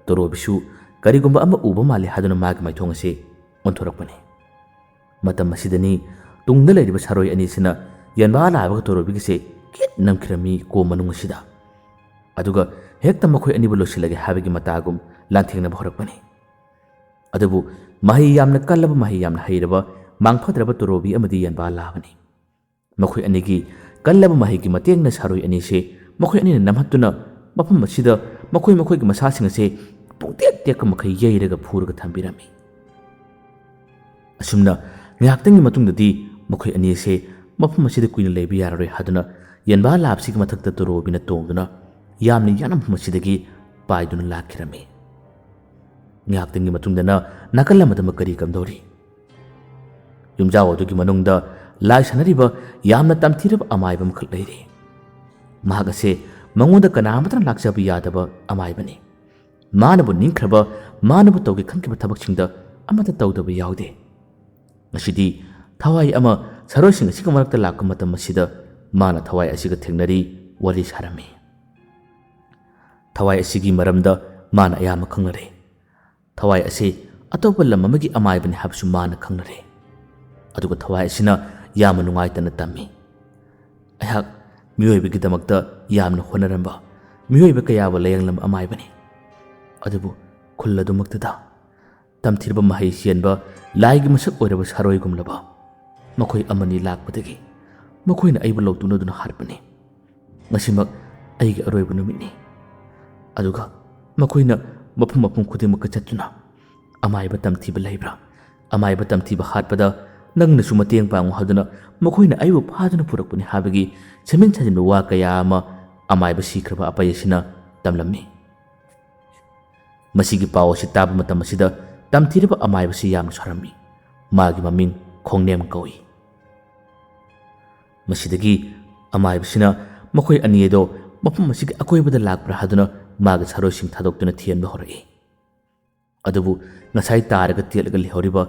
ꯇꯣꯔꯣꯕꯤꯁꯨ ꯀꯔꯤꯒꯨꯝꯕ ꯑꯃ ꯎꯕ ꯃꯥꯜꯂꯦ ꯍꯥꯏꯗꯨꯅ ꯃꯥꯒꯤ ꯃꯥꯏꯊꯣꯡ ꯑꯁꯦ ꯑꯣꯟꯊꯣꯔꯛꯄꯅꯤ꯫ ꯃꯇꯝ ꯑꯁꯤꯗꯅꯤ ꯇꯨꯡꯗ ꯂꯩꯔꯤꯕ ꯁꯥꯔꯣꯏ ꯑꯅꯤꯁꯤꯅ ꯌꯦꯟꯕꯥ ꯂꯥꯕꯒ ꯇꯣꯔꯣꯕꯤꯒꯁꯦ ꯀꯤꯠ ꯅꯝꯈꯤꯔꯝꯃꯤ ꯀꯣꯝ ꯃꯅꯨꯡ ꯑꯁꯤꯗ꯫ ꯑꯗꯨꯒ ꯍꯦꯛꯇ ꯃꯈꯣꯏ ꯑꯅꯤꯕꯨ ꯂꯣꯏꯁꯤꯜꯂꯒꯦ ꯍꯥꯏꯕꯒꯤ ꯃꯇꯥꯒꯨꯝ ꯂꯥꯟꯊꯦꯡꯅꯕ ꯍꯧꯔꯛꯄꯅꯤ꯫ ꯑꯗꯨꯕꯨ ꯃꯍꯩ ꯌꯥꯝꯅ ꯀꯜꯂꯕ, ꯃꯍꯩ ꯌꯥꯝꯅ ꯍꯩꯔꯕ, ꯃꯥꯡꯐꯗ꯭ꯔꯕ ꯇꯣꯔꯣꯕꯤ ꯑꯃꯗꯤ ꯌꯦꯟꯕꯥ ꯂꯥꯕꯅꯤ꯫ ꯃꯈꯣꯏ ꯑꯅꯤꯒꯤ ꯀꯜꯂꯕ ꯃꯍꯩꯒꯤ ꯃꯇꯦꯡꯅ ꯁꯥꯔꯣꯏ ꯑꯅꯤꯁꯦ ꯃꯈꯣꯏ ꯑꯅꯤꯅ ꯅꯝꯍꯠꯇꯨꯅ ꯃꯐꯝ ꯑꯁꯤꯗ ꯃꯈꯣꯏ ꯃꯈꯣꯏꯒꯤ ꯃꯁꯥꯁꯤꯡ ꯑꯁꯦ ꯄꯨꯡꯇꯦꯛ ꯇꯦꯛꯄ ꯃꯈꯩ ꯌꯩꯔꯒ ꯐꯨꯔꯒ ꯊꯝꯕꯤꯔꯝꯃꯤ꯫ ꯑꯁꯨꯝꯅ ꯉꯥꯏꯍꯥꯛꯇꯪꯒꯤ ꯃꯇꯨꯡꯗꯗꯤ ꯃꯈꯣꯏ ꯑꯅꯤ ꯑꯁꯦ ꯃꯐꯝ ꯑꯁꯤꯗ ꯀꯨꯏꯅ ꯂꯩꯕ ꯌꯥꯔꯔꯣꯏ ꯍꯥꯏꯗꯨꯅ ꯌꯦꯟꯕꯥ ꯂꯥꯕꯁꯤꯒꯤ ꯃꯊꯛꯇ ꯇꯣꯔꯣꯕꯤꯅ ꯇꯣꯡꯗꯨꯅ ꯌꯥꯝꯅ ꯌꯥꯅ ꯃꯐꯝ ꯑꯁꯤꯗꯒꯤ ꯄꯥꯏꯗꯨꯅ ꯂꯥꯛꯈꯤꯔꯝꯃꯤ꯫ ꯉꯥꯏꯍꯥꯛꯇꯪꯒꯤ ꯃꯇꯨꯡꯗꯅ ꯅꯥꯀꯜ ꯑꯃꯗ ꯑꯃꯨꯛ ꯀꯔꯤ ꯀꯝꯗꯧꯔꯤ? ꯌꯨꯝꯖꯥꯎ ꯑꯗꯨꯒꯤ ꯃꯅꯨꯡꯗ ꯂꯥꯏ ꯁꯥꯟꯅꯔꯤꯕ ꯌꯥꯝꯅ ꯇꯝꯊꯤꯔꯕ ꯑꯃꯥꯏꯕ ꯑꯃꯈꯛ ꯂꯩꯔꯤ꯫ ꯃꯍꯥꯛ ꯑꯁꯦ ꯃꯉꯣꯟꯗ ꯀꯅꯥ ꯑꯃꯠꯇꯅ ꯂꯥꯛꯆꯕ ꯌꯥꯗꯕ ꯑꯃꯥꯏꯕꯅꯤ꯫ ꯃꯥꯅꯕꯨ ꯅꯤꯡꯈ꯭ꯔꯕ, ꯃꯥꯅꯕꯨ ꯇꯧꯒꯦ ꯈꯟꯈꯤꯕ ꯊꯕꯛꯁꯤꯡꯗ ꯑꯃꯠꯇ ꯇꯧꯗꯕ ꯌꯥꯎꯗꯦ꯫ ꯉꯁꯤꯗꯤ ꯊꯋꯥꯏ ꯑꯃ ꯁꯥꯔꯣꯏꯁꯤꯡ ꯑꯁꯤꯒꯤ ꯃꯔꯛꯇ ꯂꯥꯛꯄ ꯃꯇꯝ ꯑꯁꯤꯗ ꯃꯥꯅ ꯊꯋꯥꯏ ꯑꯁꯤꯒ ꯊꯦꯡꯅꯔꯤ, ꯋꯥꯔꯤ ꯁꯥꯔꯝꯃꯤ꯫ ꯊꯋꯥꯏ ꯑꯁꯤꯒꯤ ꯃꯔꯝꯗ ꯃꯥꯅ ꯑꯌꯥꯝꯕ ꯈꯪꯅꯔꯦ꯫ ꯊꯋꯥꯏ ꯑꯁꯤ ꯑꯇꯣꯞꯄ ꯂꯝ ꯑꯃꯒꯤ ꯑꯃꯥꯏꯕꯅꯤ ꯍꯥꯏꯕꯁꯨ ꯃꯥꯅ ꯈꯪꯅꯔꯦ꯫ ꯑꯗꯨꯒ ꯊꯋꯥꯏ ꯑꯁꯤꯅ ꯌꯥꯝꯅ ꯅꯨꯡꯉꯥꯏꯇꯅ ꯇꯝꯃꯤ, "ꯑꯩꯍꯥꯛ ꯃꯤꯑꯣꯏꯕꯒꯤꯗꯃꯛꯇ ꯌꯥꯝꯅ ꯍꯣꯠꯅꯔꯝꯕ, ꯃꯤꯑꯣꯏꯕ ꯀꯌꯥꯕꯨ ꯂꯥꯌꯦꯡꯂꯝꯕ ꯑꯃꯥꯏꯕꯅꯤ꯫ ꯑꯗꯨꯕꯨ ꯈꯨꯜ ꯑꯗꯨꯃꯛꯇꯗ ꯇꯝꯊꯤꯔꯕ ꯃꯍꯩ ꯆꯦꯟꯕ, ꯂꯥꯏꯒꯤ ꯃꯁꯛ ꯑꯣꯏꯔꯕ ꯁꯥꯔꯣꯏꯒꯨꯝꯂꯕ ꯃꯈꯣꯏ ꯑꯃꯅꯤ ꯂꯥꯛꯄꯗꯒꯤ ꯃꯈꯣꯏꯅ ꯑꯩꯕꯨ ꯂꯧꯇꯨꯅꯗꯨꯅ ꯍꯥꯠꯄꯅꯤ꯫ ꯉꯁꯤꯃꯛ ꯑꯩꯒꯤ ꯑꯔꯣꯏꯕ ꯅꯨꯃꯤꯠꯅꯤ꯫" ꯑꯗꯨꯒ ꯃꯈꯣꯏꯅ ꯃꯐꯝ ꯃꯐꯝ ꯈꯨꯗꯤꯡꯃꯛꯇ ꯆꯠꯇꯨꯅ, "ꯑꯃꯥꯏꯕ ꯇꯝꯊꯤꯕ ꯂꯩꯕ꯭ꯔꯥ? ꯑꯃꯥꯏꯕ ꯇꯝꯊꯤꯕ ꯍꯥꯠꯄꯗ ꯅꯪꯅꯁꯨ ꯃꯇꯦꯡ ꯄꯥꯡꯉꯨ" ꯍꯥꯏꯗꯨꯅ ꯃꯈꯣꯏꯅ ꯑꯩꯕꯨ ꯐꯥꯗꯨꯅ ꯄꯨꯔꯛꯄꯅꯤ ꯍꯥꯏꯕꯒꯤ ꯁꯦꯝꯖꯤꯟ ꯁꯥꯖꯤꯟꯕ ꯋꯥ ꯀꯌꯥ ꯑꯃ ꯑꯃꯥꯏꯕ ꯁꯤꯈ꯭ꯔꯕ ꯑꯄꯩ ꯑꯁꯤꯅ ꯇꯝꯂꯝꯃꯤ꯫ ꯃꯁꯤꯒꯤ ꯄꯥꯎ ꯑꯁꯤ ꯇꯥꯕ ꯃꯇꯝ ꯑꯁꯤꯗ ꯇꯝꯊꯤꯔꯕ ꯑꯃꯥꯏꯕꯁꯤ ꯌꯥꯝꯅ ꯁꯥꯎꯔꯝꯃꯤ꯫ ꯃꯥꯒꯤ ꯃꯃꯤꯡ ꯈꯣꯡꯅꯦꯝ ꯀꯧꯏ꯫ ꯃꯁꯤꯗꯒꯤ ꯑꯃꯥꯏꯕꯁꯤꯅ ꯃꯈꯣꯏ ꯑꯅꯤ ꯑꯗꯣ ꯃꯐꯝ ꯑꯁꯤꯒꯤ ꯑꯀꯣꯏꯕꯗ ꯂꯥꯛꯄ꯭ꯔꯥ ꯍꯥꯏꯗꯨꯅ ꯃꯥꯒꯤ ꯁꯥꯔꯣꯏꯁꯤꯡ ꯊꯥꯗꯣꯛꯇꯨꯅ ꯊꯤꯍꯟꯕ ꯍꯧꯔꯛꯏ꯫ ꯑꯗꯨꯕꯨ ꯉꯁꯥꯏ ꯇꯥꯔꯒ ꯇꯦꯠꯂꯒ ꯂꯩꯍꯧꯔꯤꯕ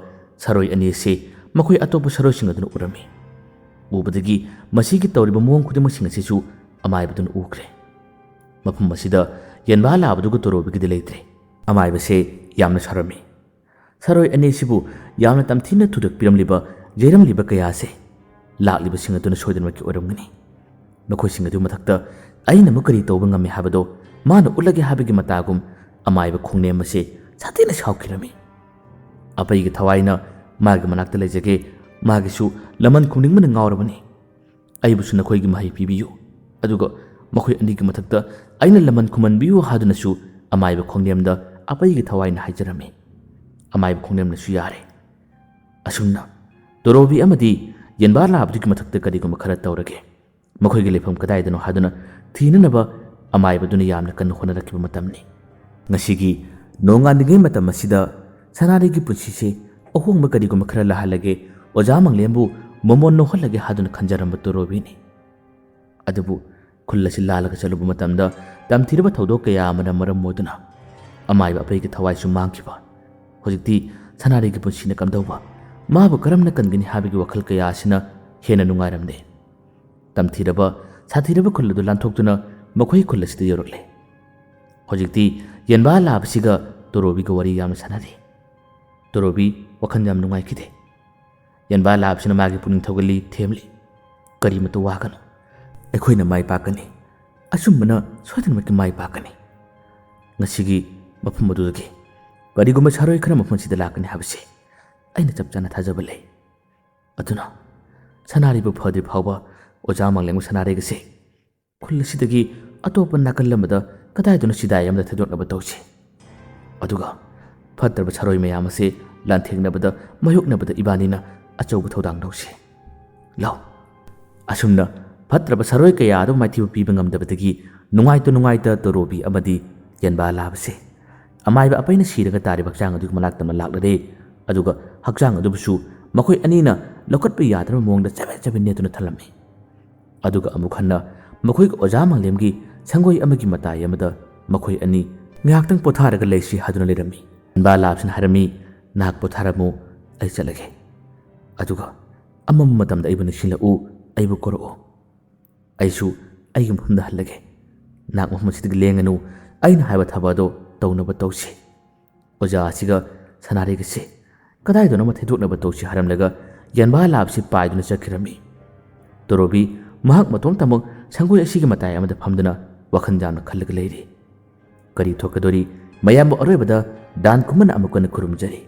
ꯁꯥꯔꯣꯏ ꯑꯅꯤ ꯑꯁꯤ ꯃꯈꯣꯏ ꯑꯇꯣꯞꯄ ꯁꯥꯔꯣꯏꯁꯤꯡ ꯑꯗꯨꯅ ꯎꯔꯝꯃꯤ꯫ ꯎꯕꯗꯒꯤ ꯃꯁꯤꯒꯤ ꯇꯧꯔꯤꯕ ꯃꯑꯣꯡ ꯈꯨꯗꯤꯡꯃꯛꯁꯤꯡ ꯑꯁꯤꯁꯨ ꯑꯃꯥꯏꯕꯗꯨꯅ ꯎꯈ꯭ꯔꯦ꯫ ꯃꯐꯝ ꯑꯁꯤꯗ ꯌꯦꯟꯕꯥ ꯂꯥꯕꯗꯨꯒ ꯇꯣꯔꯣꯕꯤꯒꯗꯤ ꯂꯩꯇ꯭ꯔꯦ꯫ ꯑꯃꯥꯏꯕꯁꯦ ꯌꯥꯝꯅ ꯁꯥꯎꯔꯝꯃꯤ꯫ ꯁꯥꯔꯣꯏ ꯑꯅꯤꯁꯤꯕꯨ ꯌꯥꯝꯅ ꯇꯝꯊꯤꯅ ꯊꯨꯗꯣꯛꯄꯤꯔꯝꯂꯤꯕ ꯌꯩꯔꯝꯂꯤꯕ ꯀꯌꯥ ꯑꯁꯦ ꯂꯥꯛꯂꯤꯕꯁꯤꯡ ꯑꯗꯨꯅ ꯁꯣꯏꯗꯅꯃꯛꯀꯤ ꯑꯣꯏꯔꯝꯒꯅꯤ꯫ ꯃꯈꯣꯏꯁꯤꯡ ꯑꯗꯨ ꯃꯊꯛꯇ ꯑꯩꯅ ꯑꯃꯨꯛ ꯀꯔꯤ ꯇꯧꯕ ꯉꯝꯃꯤ ꯍꯥꯏꯕꯗꯣ ꯃꯥꯅ ꯎꯠꯂꯒꯦ ꯍꯥꯏꯕꯒꯤ ꯃꯇꯥꯒꯨꯝ ꯑꯃꯥꯏꯕ ꯈꯣꯡꯅꯦꯝ ꯑꯁꯤ ꯁꯥꯊꯤꯅ ꯁꯥꯎꯈꯤꯔꯝꯃꯤ꯫ ꯑꯄꯩꯒꯤ ꯊꯋꯥꯏꯅ ꯃꯥꯒꯤ ꯃꯅꯥꯛꯇ ꯂꯩꯖꯒꯦ, ꯃꯥꯒꯤꯁꯨ ꯂꯃꯟ ꯈꯨꯝꯅꯤꯡꯕꯅ ꯉꯥꯎꯔꯕꯅꯤ꯫ ꯑꯩꯕꯨꯁꯨ ꯅꯈꯣꯏꯒꯤ ꯃꯍꯩ ꯄꯤꯕꯤꯌꯨ, ꯑꯗꯨꯒ ꯃꯈꯣꯏ ꯑꯅꯤꯒꯤ ꯃꯊꯛꯇ ꯑꯩꯅ ꯂꯃꯟ ꯈꯨꯝꯍꯟꯕꯤꯌꯨ ꯍꯥꯏꯗꯨꯅꯁꯨ ꯑꯃꯥꯏꯕ ꯈꯣꯡꯅꯦꯝꯗ ꯑꯄꯩꯒꯤ ꯊꯋꯥꯏꯅ ꯍꯥꯏꯖꯔꯝꯃꯤ꯫ ꯑꯃꯥꯏꯕ ꯈꯣꯡꯅꯦꯝꯅꯁꯨ ꯌꯥꯔꯦ꯫ ꯑꯁꯨꯝꯅ ꯇꯣꯔꯣꯕꯤ ꯑꯃꯗꯤ ꯌꯦꯟꯕꯥ ꯂꯥꯕꯗꯨꯒꯤ ꯃꯊꯛꯇ ꯀꯔꯤꯒꯨꯝꯕ ꯈꯔ ꯇꯧꯔꯒꯦ꯫ ꯃꯈꯣꯏꯒꯤ ꯂꯩꯐꯝ ꯀꯗꯥꯏꯗꯅꯣ ꯍꯥꯏꯗꯨꯅ ꯊꯤꯅꯅꯕ ꯑꯃꯥꯏꯕꯗꯨꯅ ꯌꯥꯝꯅ ꯀꯟꯅ ꯍꯣꯠꯅꯔꯛꯈꯤꯕ ꯃꯇꯝꯅꯤ꯫ ꯉꯁꯤꯒꯤ ꯅꯣꯡꯉꯥꯟꯂꯤꯉꯩ ꯃꯇꯝ ꯑꯁꯤꯗ ꯁꯅꯥꯔꯩꯒꯤ ꯄꯨꯟꯁꯤꯁꯦ ꯑꯍꯣꯡꯕ ꯀꯔꯤꯒꯨꯝꯕ ꯈꯔ ꯂꯥꯛꯍꯜꯂꯒꯦ, ꯑꯣꯖꯥ ꯃꯪꯂꯦꯝꯕꯨ ꯃꯃꯣꯟ ꯅꯣꯛꯍꯜꯂꯒꯦ ꯍꯥꯏꯗꯨꯅ ꯈꯟꯖꯔꯝꯕ ꯇꯣꯔꯣꯕꯤꯅꯤ꯫ ꯑꯗꯨꯕꯨ ꯈꯨꯜ ꯑꯁꯤ ꯂꯥꯜꯂꯒ ꯆꯠꯂꯨꯕ ꯃꯇꯝꯗ ꯇꯝꯊꯤꯔꯕ ꯊꯧꯗꯣꯛ ꯀꯌꯥ ꯑꯃꯅ ꯃꯔꯝ ꯑꯣꯏꯗꯨꯅ ꯑꯃꯥꯏꯕ ꯑꯄꯩꯒꯤ ꯊꯋꯥꯏꯁꯨ ꯃꯥꯡꯈꯤꯕ꯫ ꯍꯧꯖꯤꯛꯇꯤ ꯁꯅꯥꯔꯩꯒꯤ ꯄꯨꯟꯁꯤꯅ ꯀꯝꯗꯧꯕ? ꯃꯥꯕꯨ ꯀꯔꯝꯅ ꯀꯟꯒꯅꯤ ꯍꯥꯏꯕꯒꯤ ꯋꯥꯈꯜ ꯀꯌꯥ ꯑꯁꯤꯅ ꯍꯦꯟꯅ ꯅꯨꯡꯉꯥꯏꯔꯝꯗꯦ꯫ ꯇꯝꯊꯤꯔꯕ, ꯁꯥꯊꯤꯔꯕ ꯈꯨꯜ ꯑꯗꯨ ꯂꯥꯟꯊꯣꯛꯇꯨꯅ ꯃꯈꯣꯏ ꯈꯨꯜ ꯑꯁꯤꯗ ꯌꯧꯔꯛꯂꯦ꯫ ꯍꯧꯖꯤꯛꯇꯤ ꯌꯦꯟꯕꯥ ꯂꯥꯕꯁꯤꯒ ꯇꯣꯔꯣꯕꯤꯒ ꯋꯥꯔꯤ ꯌꯥꯝꯅ ꯁꯥꯟꯅꯔꯤ꯫ ꯇꯣꯔꯣꯕꯤ ꯋꯥꯈꯜ ꯌꯥꯝ ꯅꯨꯡꯉꯥꯏꯈꯤꯗꯦ꯫ ꯌꯦꯟꯕꯥ ꯂꯥꯕꯁꯤꯅ ꯃꯥꯒꯤ ꯄꯨꯛꯅꯤꯡ ꯊꯧꯒꯠꯂꯤ, ꯊꯦꯝꯂꯤ꯫ "ꯀꯔꯤꯃꯇ ꯋꯥꯒꯅꯨ, ꯑꯩꯈꯣꯏꯅ ꯃꯥꯏ ꯄꯥꯛꯀꯅꯤ꯫ ꯑꯆꯨꯝꯕꯅ ꯁꯣꯏꯗꯅꯃꯛꯀꯤ ꯃꯥꯏ ꯄꯥꯛꯀꯅꯤ꯫ ꯉꯁꯤꯒꯤ ꯃꯐꯝ ꯑꯗꯨꯗꯒꯤ ꯀꯔꯤꯒꯨꯝꯕ ꯁꯥꯔꯣꯏ ꯈꯔ ꯃꯐꯝ ꯑꯁꯤꯗ ꯂꯥꯛꯀꯅꯤ ꯍꯥꯏꯕꯁꯤ ꯑꯩꯅ ꯆꯞ ꯆꯥꯅ ꯊꯥꯖꯕ ꯂꯩ꯫ ꯑꯗꯨꯅ ꯁꯅꯥꯔꯩꯕꯨ ꯐꯗ꯭ꯔꯤ ꯐꯥꯎꯕ ꯑꯣꯖꯥ ꯃꯪꯂꯦꯝꯒ ꯁꯅꯥꯔꯩꯒꯁꯦ ꯈꯨꯜ ꯑꯁꯤꯗꯒꯤ ꯑꯇꯣꯞꯄ ꯅꯥꯀꯜ ꯑꯃꯗ ꯀꯗꯥꯏꯗꯅꯣ ꯆꯤꯗꯥꯏ ꯑꯃꯗ ꯊꯩꯗꯣꯛꯅꯕ ꯇꯧꯁꯤ꯫ ꯑꯗꯨꯒ ꯐꯠꯇ꯭ꯔꯕ ꯁꯥꯔꯣꯏ ꯃꯌꯥꯝ ꯑꯁꯤ ꯂꯥꯟꯊꯦꯡꯅꯕꯗ, ꯃꯥꯌꯣꯛꯅꯕꯗ ꯏꯕꯥꯅꯤꯅ ꯑꯆꯧꯕ ꯊꯧꯗꯥꯡ ꯂꯧꯁꯤ꯫ ꯂꯧ꯫" ꯑꯁꯨꯝꯅ ꯐꯠꯇ꯭ꯔꯕ ꯁꯥꯔꯣꯏ ꯀꯌꯥ ꯑꯗꯨ ꯃꯥꯏꯊꯤꯕ ꯄꯤꯕ ꯉꯝꯗꯕꯗꯒꯤ ꯅꯨꯡꯉꯥꯏꯇ ꯅꯨꯡꯉꯥꯏꯇ ꯇꯣꯔꯣꯕꯤ ꯑꯃꯗꯤ ꯌꯦꯟꯕꯥ ꯂꯥꯕꯁꯦ ꯑꯃꯥꯏꯕ ꯑꯄꯩꯅ ꯁꯤꯔꯒ ꯇꯥꯔꯤꯕ ꯍꯛꯆꯥꯡ ꯑꯗꯨꯒꯤ ꯃꯅꯥꯛꯇ ꯑꯃ ꯂꯥꯛꯂꯔꯦ꯫ ꯑꯗꯨꯒ ꯍꯛꯆꯥꯡ ꯑꯗꯨꯕꯨꯁꯨ ꯃꯈꯣꯏ ꯑꯅꯤꯅ ꯂꯧꯈꯠꯄ ꯌꯥꯗ꯭ꯔꯕ ꯃꯑꯣꯡꯗ ꯆꯕꯦꯠ ꯆꯕꯦꯠ ꯅꯦꯠꯇꯨꯅ ꯊꯜꯂꯝꯃꯤ꯫ ꯑꯗꯨꯒ ꯑꯃꯨꯛ ꯍꯟꯅ ꯃꯈꯣꯏꯒ ꯑꯣꯖꯥ ꯃꯥꯂꯦꯝꯒꯤ ꯁꯪꯒꯣꯏ ꯑꯃꯒꯤ ꯃꯇꯥꯏ ꯑꯃꯗ ꯃꯈꯣꯏ ꯑꯅꯤ ꯉꯥꯏꯍꯥꯛꯇꯪ ꯄꯣꯊꯥꯔꯒ ꯂꯩꯁꯤ ꯍꯥꯏꯗꯨꯅ ꯂꯩꯔꯝꯃꯤ꯫ ꯌꯦꯟꯕꯥ ꯂꯥꯕꯁꯤꯅ ꯍꯥꯏꯔꯝꯃꯤ, "ꯅꯍꯥꯛ ꯄꯣꯊꯥꯔꯝꯃꯨ, ꯑꯩ ꯆꯠꯂꯒꯦ꯫ ꯑꯗꯨꯒ ꯑꯃꯝꯕ ꯃꯇꯝꯗ ꯑꯩꯕꯨ ꯅꯤꯡꯁꯤꯡꯂꯛꯎ, ꯑꯩꯕꯨ ꯀꯧꯔꯛꯎ꯫ ꯑꯩꯁꯨ ꯑꯩꯒꯤ ꯃꯐꯝꯗ ꯍꯜꯂꯒꯦ꯫ ꯅꯍꯥꯛ ꯃꯐꯝ ꯑꯁꯤꯗꯒꯤ ꯂꯦꯡꯒꯅꯨ, ꯑꯩꯅ ꯍꯥꯏꯕ ꯊꯕꯛ ꯑꯗꯣ ꯇꯧꯅꯕ ꯇꯧꯁꯤ꯫" ꯑꯣꯖꯥ ꯑꯁꯤꯒ ꯁꯅꯥꯔꯩꯒꯁꯦ ꯀꯗꯥꯏꯗꯅꯣꯃ ꯊꯩꯗꯣꯛꯅꯕ ꯇꯧꯁꯤ ꯍꯥꯏꯔꯝꯂꯒ ꯌꯦꯟꯕꯥ ꯂꯥꯕꯁꯤ ꯄꯥꯏꯗꯨꯅ ꯆꯠꯈꯤꯔꯝꯃꯤ꯫ ꯇꯣꯔꯣꯕꯤ ꯃꯍꯥꯛ ꯃꯇꯣꯝꯇꯃꯛ ꯁꯪꯒꯣꯏ ꯑꯁꯤꯒꯤ ꯃꯇꯥꯏ ꯑꯃꯗ ꯐꯝꯗꯨꯅ ꯋꯥꯈꯜ ꯌꯥꯝꯅ ꯈꯜꯂꯒ ꯂꯩꯔꯤ꯫ ꯀꯔꯤ ꯊꯣꯛꯀꯗꯣꯔꯤ? ꯃꯌꯥꯝꯕ ꯑꯔꯣꯏꯕꯗ ꯗꯥꯟ ꯀꯨꯝꯃꯅ ꯑꯃꯨꯛ ꯍꯟꯅ ꯈꯨꯔꯨꯝꯖꯔꯤ꯫